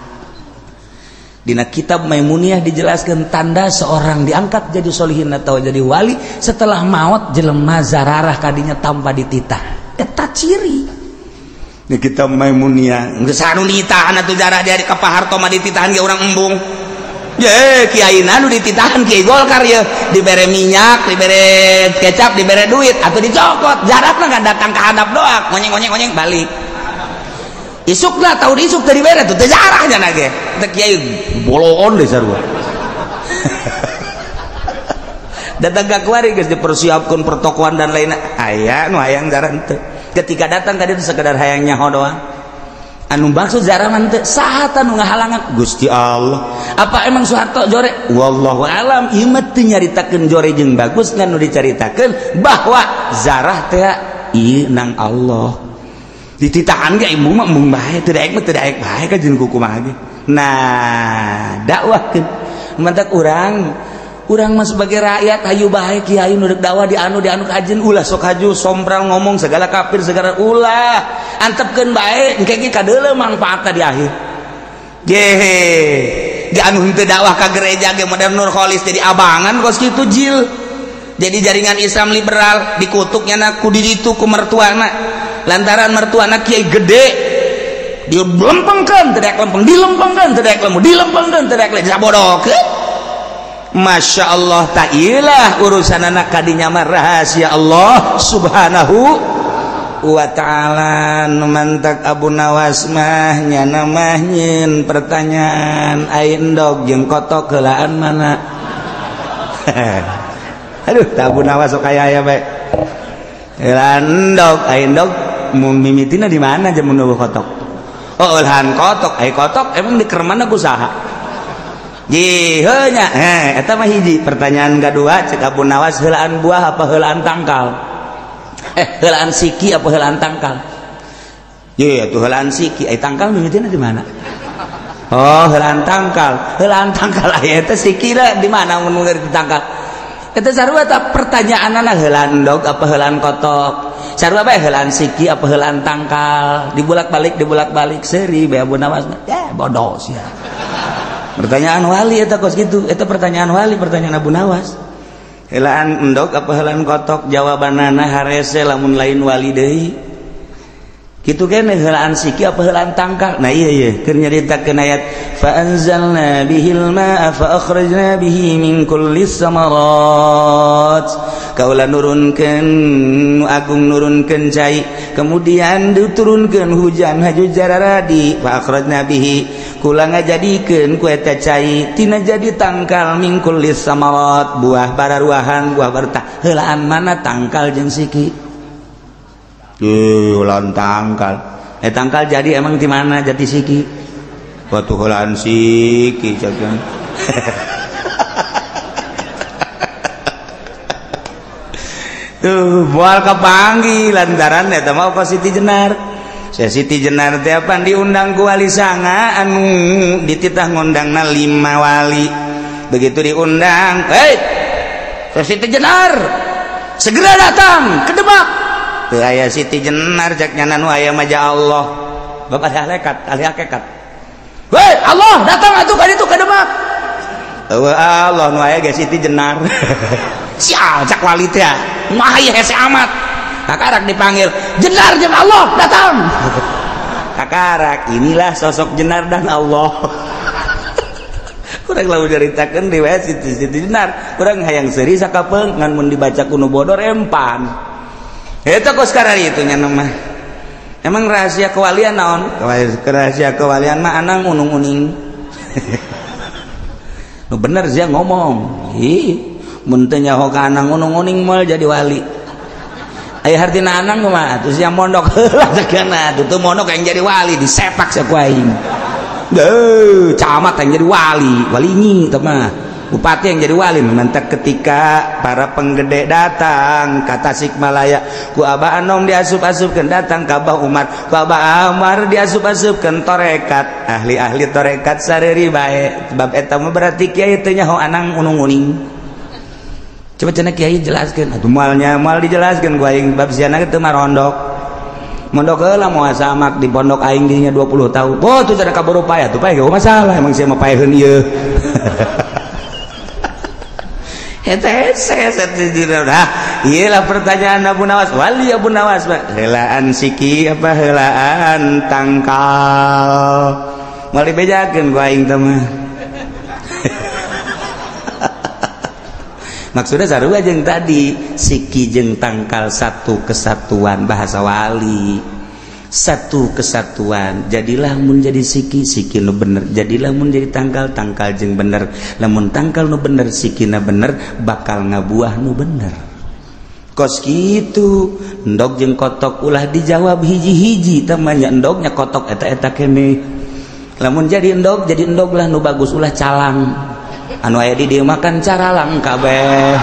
Dina kitab Maimuniyah dijelaskan tanda seorang diangkat jadi solihin atau jadi wali setelah maut jelema zararah kadinya tanpa dititah. Eta ciri. Di kitab Maimuniyah geus sanunitahan atuh jarah dia ka Pak Harto mah dititahan ge urang embung. Ye kiai nu dititahan kiai Golkar ye dibere minyak, dibere kecap, dibere duit atuh dicokot. Jarakna nggak datang ka handap doa, ngonyeng-ngonyeng balik. Isuk lah tahu isuk tadi bere tuh jarahnya nage teh kiai boloon deh sarua. Datang ka kuari geus dipersiapkeun pertokoan dan lainnya. Aya nu hayang jarah henteu. Ketika datang ka ditu sekedar hayang nyaho doang. Anu maksud jarah mah henteu, saha tah nu ngahalangan? Gusti Allah. Apa emang Soeharto jore? Wallahu alam, ieu mah teu nyaritakeun jore jeung bagus ngan nu dicaritakeun bahwa zarah teh ieu nang Allah. Dititahan ge ibu mah embung bae, teu daek mah teu daek bae ka jeung kumaha ge. Nah, dakwahkeun. Mantak urang mah sebagai rakyat hayu bae kiai nu deuk dakwah di anu kajen ulah sok haju sompral ngomong segala kafir segala ulah antepkeun bae engke ge kadeuleu mangfaatna di akhir. Gehe di anu henteu dakwah ka gereja ge modern Nur Kholis jadi abangan kos kitu jil. Jadi jaringan Islam liberal dikutuknya na ku di ditu ku mertuana lantaran mertuana kiai gede dilempengkeun teu daek lempeng dilempengkeun teu daek lempeng dilempengkeun teu daek lempeng sabodokeun. Masya Allah ta'ilah urusan anak kadinya mah rahasia Allah subhanahu wa ta'ala. Mantak Abu Nawas mah nyana mah nyeun pertanyaan ai endog jeung kotok heulaan mana. Aduh Abu Nawas sok aya aya bae heulaan endog ai endog mun mimitina di mana jeung mun kotok. Oh heulaan kotok ai kotok emang di kermana ku saha. Jiheunya eta mah hiji pertanyaan kedua cek Abu Nawas heulaan buah apa heulaan tangkal? Heulaan siki apa heulaan tangkal? Ye atuh heulaan siki ai tangkal mimitina di mana? Oh heulaan tangkal aya eta sikina di mana mun ngerti tangkal? Eta sarua ta pertanyaanana heulaan endog apa heulaan kotok? Sarua bae heulaan siki apa heulaan tangkal? Dibulak-balik seuri bae Abu Nawas ya bodoh sia. Pertanyaan wali eta kos gitu, eta pertanyaan wali, pertanyaan Abu Nawas. Heulaan endog apa heulaan kotok? Jawabanana harese lamun lain wali deui. Kitu keneh heulaan siki apa heulaan tangkal? Nah iya iya, keur nyaritakeun ayat fa anzalna bihil ma'a fa akhrajna bihi min kulli samarat. Kaula nurunkeun nu agung nurunkeun cai, kemudian diturunkeun hujan haju jararadi fa akhrajna bihi kula ngajadikeun ku eta cai tina jadi tangkal min kulli samarat buah bararuahan buah bartah. Heulaan mana tangkal jeung siki? Heulaan tangkal. Tangkal jadi emang di mana jati siki? Waktu heulaan siki jagan. Tuh moal kapanggih lantaran eta mah ka Siti Jenar. Saya Siti Jenar teh apan diundang ku wali sanga anu dititah ngundangna 5 wali. Begitu diundang, "Hei, saya Siti Jenar, segera datang ke Demak." Teu aya Siti Jenar cek nyana nu aya mah ja Allah. Bapak ahli hakikat. "Hei, Allah datang atuh ka ditu ka Demak." Eueuh Allah nu aya ge Siti Jenar. Sial cak wali teh. Mah ieu hese amat. Kakarak dipanggil Jenar jeung Allah datang. Kakarak inilah sosok Jenar dan Allah. Kurang lamun nyaritakeun riwayat Siti Jenar, kurang hayang seuri sakapeung ngan mun dibaca ku nu bodor empan. Eta kos kararitu nya mah. Emang rahasia kewalian naon? Rahasia kewalian mah anang unung-uning. Nu bener sia ngomong. Ih, mun teu nyaho ka anang unung-uning moal jadi wali. Aya hartina anang mah atuh sia mondok heula sagana atuh teu mondok yang jadi wali disepak sia ku aing. Deuh, camat yang jadi wali, walinyi teh mah. Bupati yang jadi wali. Mantak ketika para penggede datang ka Tasikmalaya ku Abah Anom diasup-asupkeun, datang ka Abah Umar ku Abah Umar diasup-asupkeun torekat, ahli-ahli torekat sareuri bae sebab eta mah berarti kiai teu nyaho anang unung-uning. Coba cenah kiai jelaskeun atuh moalnya moal dijelaskeun ku aing bab siana teu marondok. Mondok heula moal samak di pondok aing dinya 20 tahun. Oh tuh cenah kaburu payah tuh payah gak masalah emang sia mah paeheun ieu. Iyalah pertanyaan Abu Nawas, wali Abu Nawas, Pak. Heulaan siki apa heulaan tangkal? Moal dibejakeun ku aing teh mah. Maksudnya sarua jeung tadi, siki jeung tangkal satu kesatuan bahasa wali. Satu kesatuan. Jadilah mun jadi siki, siki nu bener. Jadilah mun jadi tangkal, tangkal jeung bener. Lamun tangkal nu bener, sikina bener, bakal ngabuah nu bener. Kos kitu, endog jeung kotok ulah dijawab hiji-hiji, tamanya endognya kotok eta-eta keneh. Lamun jadi endog lah nu bagus, ulah calang. Anu aya di dieu makan caralang kabeh.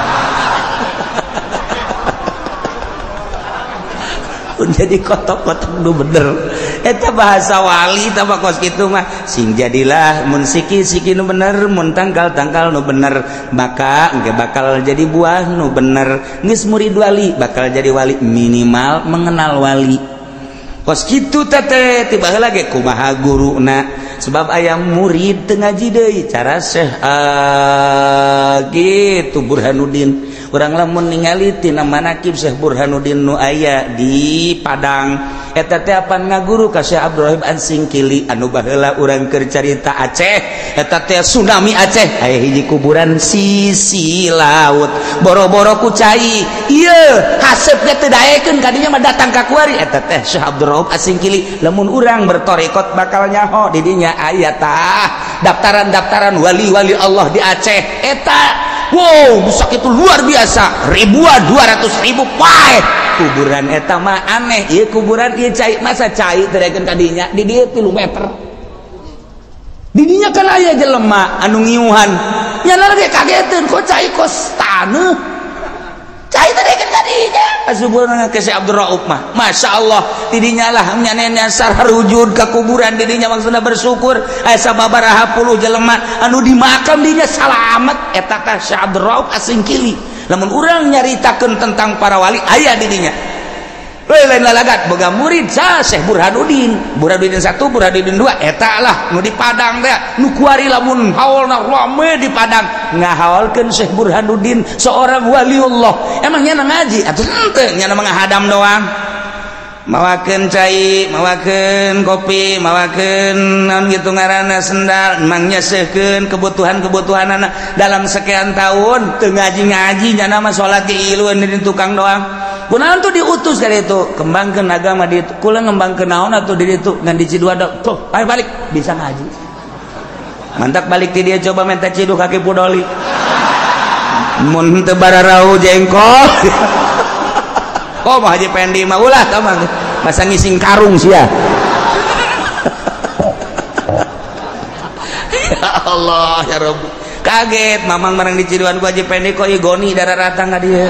Jadi kotok-kotok nu bener. Eta bahasa wali tah kos kitu mah. Sing jadilah mun siki-siki nu bener, mun tangkal-tangkal nu bener, maka engke bakal jadi buah nu bener. Geus murid wali bakal jadi wali, minimal mengenal wali. Kos kitu teh tiba heula ge kumaha guruna, sebab aya murid teu ngaji deui cara Syekh gitu Burhanuddin. Urang lamun ningali tina manakib Syekh Burhanuddin nu aya di Padang eta teh apan ngaguru ka Syekh Abdurrahim An-Singkili anu baheula urang keur carita Aceh eta teh tsunami Aceh aya hiji kuburan sisi laut boro-boro ku cai ieu haseup ge teu daekeun kadinya mah datang ka kuari eta teh Syekh Abdurrahim An-Singkili. Lamun urang bertorekot bakal nyaho di dinya aya tah daftaran-daftaran wali-wali Allah di Aceh eta. Wow, busak itu luar biasa, ribuan, 200.000 pae. Kuburan eta mah aneh, ieu kuburan ieu cai, masa cai teu daekeun ka dinya, di dieu 3 meter. Di dinya kan aya jelema anu ngiuhan. Nya lagi kageteun kok cai kos taneuh. Cai teu daekeun ka dinya. Asuburna ke Syekh Abdul Rauf mah, Masya Allah, di dinya lah nyanenya sararujud ka kuburan di dinya maksudna bersyukur aya sababaraha puluh jelema anu di makam dinya salamet eta teh Syekh Abdul Rauf Asingkili. Lamun urang nyaritakeun tentang para wali aya di dinya. Lain lain lalagat boga murid sa Syekh Burhanuddin, Burhanuddin 1, Burhanuddin 2 eta lah nu di Padang teh nu kuari lamun haolna rame di Padang ngahaolkeun Syekh Burhanuddin seorang waliullah. Emang nya ngaji atuh henteu nya mah ngahadam doang. Mawakeun cai, mawakeun kopi, mawakeun naon kitu ngaranna sendal, emang nyeseuhkeun kebutuhan-kebutuhanana dalam sekian tahun teu ngaji-ngaji nya mah salat ge ilueun di tukang doang. Kunaon tuh diutus dari itu kembangkeun agama di itu kula ngembangkeun naon atuh di ditu ngan di Ciduadok tuh ayo balik bisa ngaji mantak balik ti dia coba minta ciduh kaki pudoli mun teu bararau jengkol. Oh mah Haji Pendi mah ulah tah mah masa ngising karung sia. Ya Allah ya Rabb, kaget mamang barang di Ciduan ku Haji Pendi kok ieu goni darah ratang ka dieu.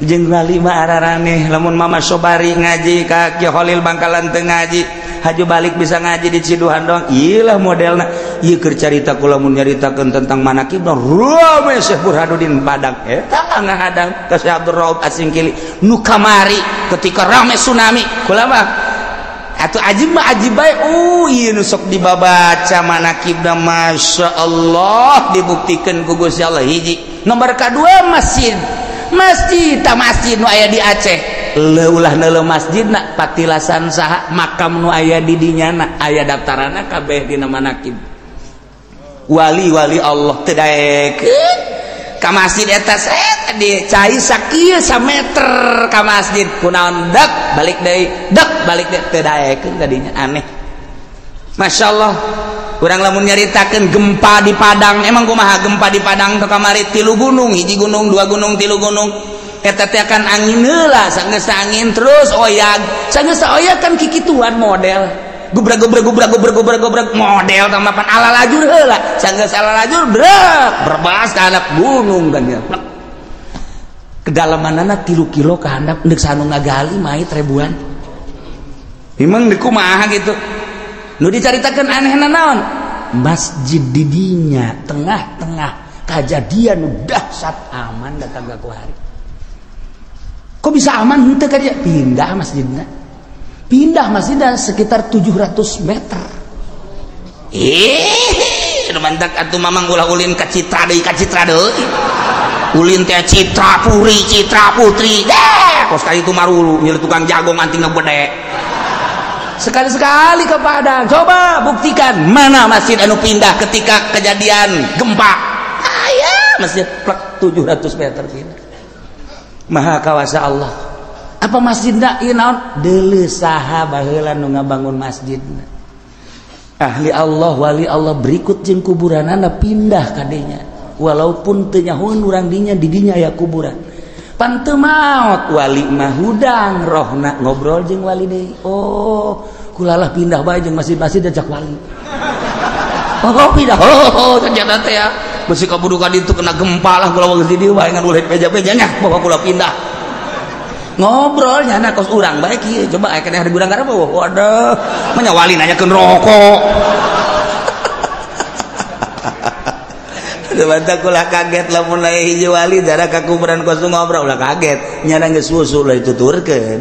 Jeung wali mah araraneh lamun Mama Sobari ngaji ka Ki Kholil Bangkalan teu ngaji haju balik bisa ngaji di Ciduhan doang. Ieu lah modelna ieu keur carita kula mun nyaritakeun tentang manakib rame Syekh Burhanuddin Padang eta ngahadang ka Syekh Abdul Rauf Asingkili nu kamari ketika rame tsunami kula mah atuh ajib mah ajib bae. Ieu nu sok dibabaca manakibna Masya Allah dibuktikeun ku Gusti Allah hiji nomor kadua masjid masjid ta masjid nu aya di Aceh leulah neuleuh masjidna patilasan saha makam nu aya di dinyana aya daftaranna kabeh dina manakib wali-wali Allah teu daekeun ka masjid eta set di cai sakieu sameter ka masjid kunaon dek balik deui dek balik deui teu daekeun ka dinya aneh. Masya Allah urang lamun nyaritakeun gempa di Padang emang kumaha gempa di Padang teh kamari 3 gunung 1 gunung 2 gunung 3 gunung eta teh kan angin heula sanggeus angin terus oyag sanggeus oyag kan kikituan model gubrak gubrak gubrak gubrak gubrak gubrak model tamapan ala lajur heula sanggeus ala lajur brek berbas ka handap gunung kan ya kedalamanana 3 kilo ka handap deuk sanu ngagali mait ribuan emang di kumaha gitu. Nu dicaritakeun anehna naon? Masjid di dinya tengah-tengah kajadian nu dahsyat aman datang ka kuari. Kok bisa aman henteu ka dieu? Pindah masjidna. Pindah masjidna sekitar 700 meter. Nu mantak atuh mamang ulah ulin ka Citra deui ka Citra deui. Ulin teh Citra Puri, Citra Putri. Deh, kos ka itu marulu nyeuleut tukang jago anting ngebedek. Sekali-sekali ke Padang, coba buktikan mana masjid anu pindah ketika kejadian gempa. Aya masjid plek 700 meter pindah. Maha kawasa Allah. Apa masjidna ieu naon? Deuleu saha baheula nu ngabangun masjidna. Ahli Allah, wali Allah berikut jeung kuburanana pindah kadenya. Walaupun teu nyahoeun urang dinya di dinya aya kuburan. Pan teu maot wali mah hudang rohna ngobrol jeung wali deui. Oh, kulalah pindah bae jeung masjid-masjid ajak wali. Oh, pindah. Oh, ternyata teh ya. Besi kaburukan itu kena gempa lah kula geus di dieu bae ngan ulah beja-bejanya bawa kula pindah. Ngobrol nyana kos urang bae kieu coba aya keneh di gudang garap waduh mah nya wali nanyakeun rokok. Aduh mantap kula kaget lamun aya hiji wali darah ka kuburan kos ngobrol ulah kaget nyana geus susu lah dituturkeun.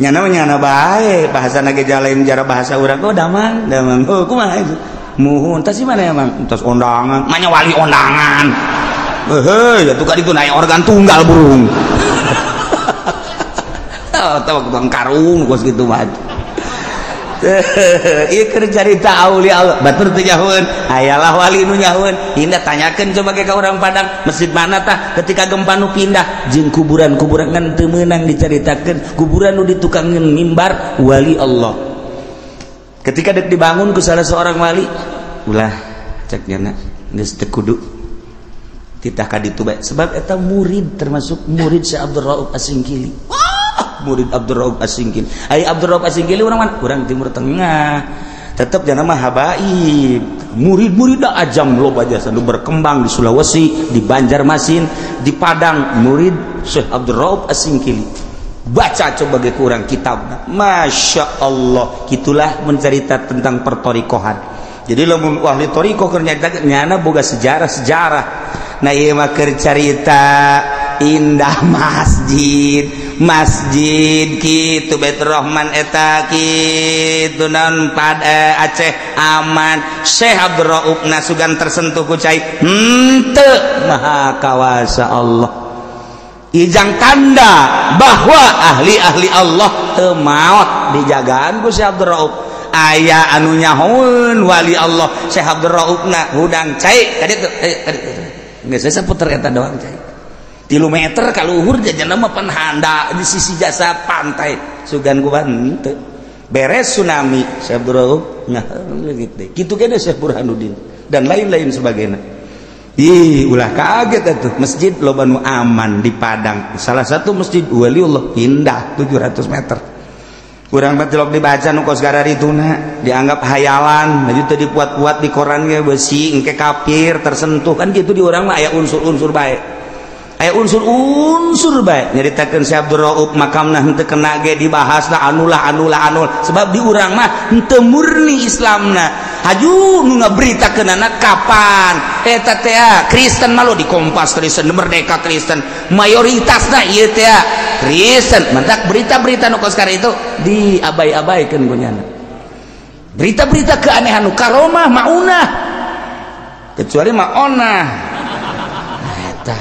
Nyana mah nyana bae bahasana ge lain jara bahasa urang oh damang damang oh kumaha itu. Muhun tas mana ya mang tas ondangan manya wali ondangan heh ya tuh kali itu naik organ tunggal burung tahu tukang karung kos gitu mah ieu keur carita aulia Allah batur teu nyahoeun ayalah wali nu nyahoeun indah tanyakeun coba ke ka urang Padang masjid mana tah ketika gempa nu pindah jeung kuburan-kuburan ngan teu meunang dicaritakeun kuburan nu ditukangeun mimbar wali Allah ketika dek dibangun ku salah seorang wali ulah cek nyana geus teu kudu titah ka ditu bae sebab eta murid termasuk murid Syekh Abdul Rauf As-Singkili. Wah, murid Abdul Rauf As-Singkili. Ai Abdul Rauf As-Singkili urang mana? Urang Timur Tengah. Tetep jana mah habaib. Murid-murid da ajam loba jasa nu berkembang di Sulawesi, di Banjarmasin, di Padang murid Syekh Abdul Rauf As-Singkili. Baca coba ge kurang kitab. Masya Allah, gitulah mencerita tentang pertorikohan. Jadi lamun ahli torikoh keur nyarita nyana boga sejarah-sejarah. Nah ieu mah keur carita indah masjid, masjid kitu Baitur Rahman eta kitu naon pada Aceh aman. Syekh Abdul Rauf nasugan tersentuh ku cai henteu maha kawasa Allah. Ijang tanda bahwa ahli-ahli Allah teu maot dijagaan ku Syekh Abdul Rauf. Aya anu nyahoeun wali Allah Syekh Abdul Rauf na hudang cai tadi tuh geus saya puter eta doang cai 3 meter ka luhur jajanna mah pan handa di sisi jasa pantai sugan ku henteu beres tsunami Syekh Abdul Rauf nah gitu kitu kene Syekh Burhanuddin dan lain-lain sebagainya. Ih, ulah kaget atuh. Masjid loba nu aman di Padang. Salah satu masjid waliullah pindah 700 meter. Urang mah tilok dibaca nu kos gararituna, dianggap hayalan, maju teu dipuat-puat di koran ge besi engke kafir tersentuh kan gitu di urang mah aya unsur-unsur bae. Aya unsur-unsur bae nyaritakeun Syekh Abdul Rauf makamna henteu kena ge dibahasna anulah anulah anul sebab di urang mah henteu murni Islamna. Haju nu ngaberitakeunana kapan eta teh Kristen malu di Kompas Kristen Merdeka Kristen mayoritasna ieu teh Kristen mentak berita-berita nu kos itu diabai-abaikeun ku nyana berita-berita keanehan nu karomah maunah kecuali maonah eta.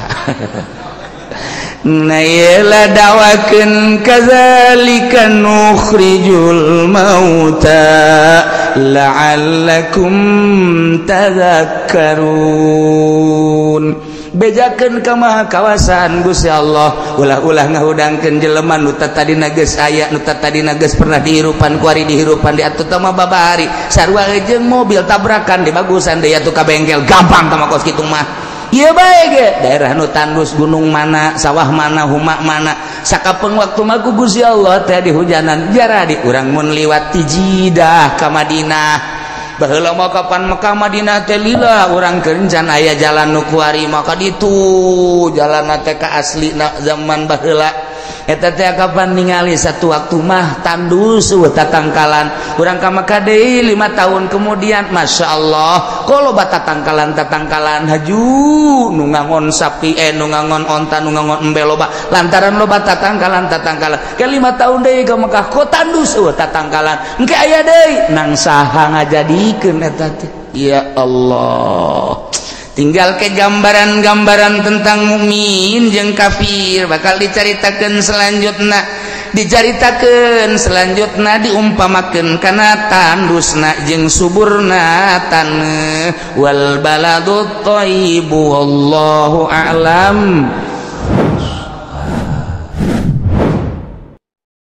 Nah ieu dawakeun kadzalika nukhrijul mauta la'allakum tadhakkarun. Bejakeun ka maha kawasaan Gusti Allah ulah-ulah ngahudangkeun jelema nu tadina geus aya nu tadina geus pernah dihirupan kuari dihirupan di atuh mah babari sarua jeung mobil tabrakan di bagusan deui atuh ka bengkel gampang tah mah kos kitu mah. Ieu bae ge daerah nu tandus gunung mana sawah mana huma mana sakapeung waktu mah ku Gusti Allah teh dihujanan jara di urang mun liwat ti Jidah ka Madinah baheula mah kapan Mekah Madinah teh lila urang kencan aya jalan nu kuari maka ditu jalanna teh ka aslina zaman baheula eta teh kapan ningali satu waktu mah tandus eueuh tatangkalan urang ka Mekah deui 5 tahun kemudian Masya Allah koloba tatangkalan haju nu ngangon sapi nu ngangon onta nu ngangon embe loba lantaran loba tatangkalan ke 5 tahun deui ka Mekah ko tandus eueuh tatangkalan engke aya deui nang saha ngajadikeun eta teh ya Allah. Tinggal ke gambaran-gambaran tentang mukmin jeung kafir bakal dicaritakeun selanjutna diumpamakeun kana tandusna jeung suburna taneuh wal baladut thayyibu wallahu a'lam.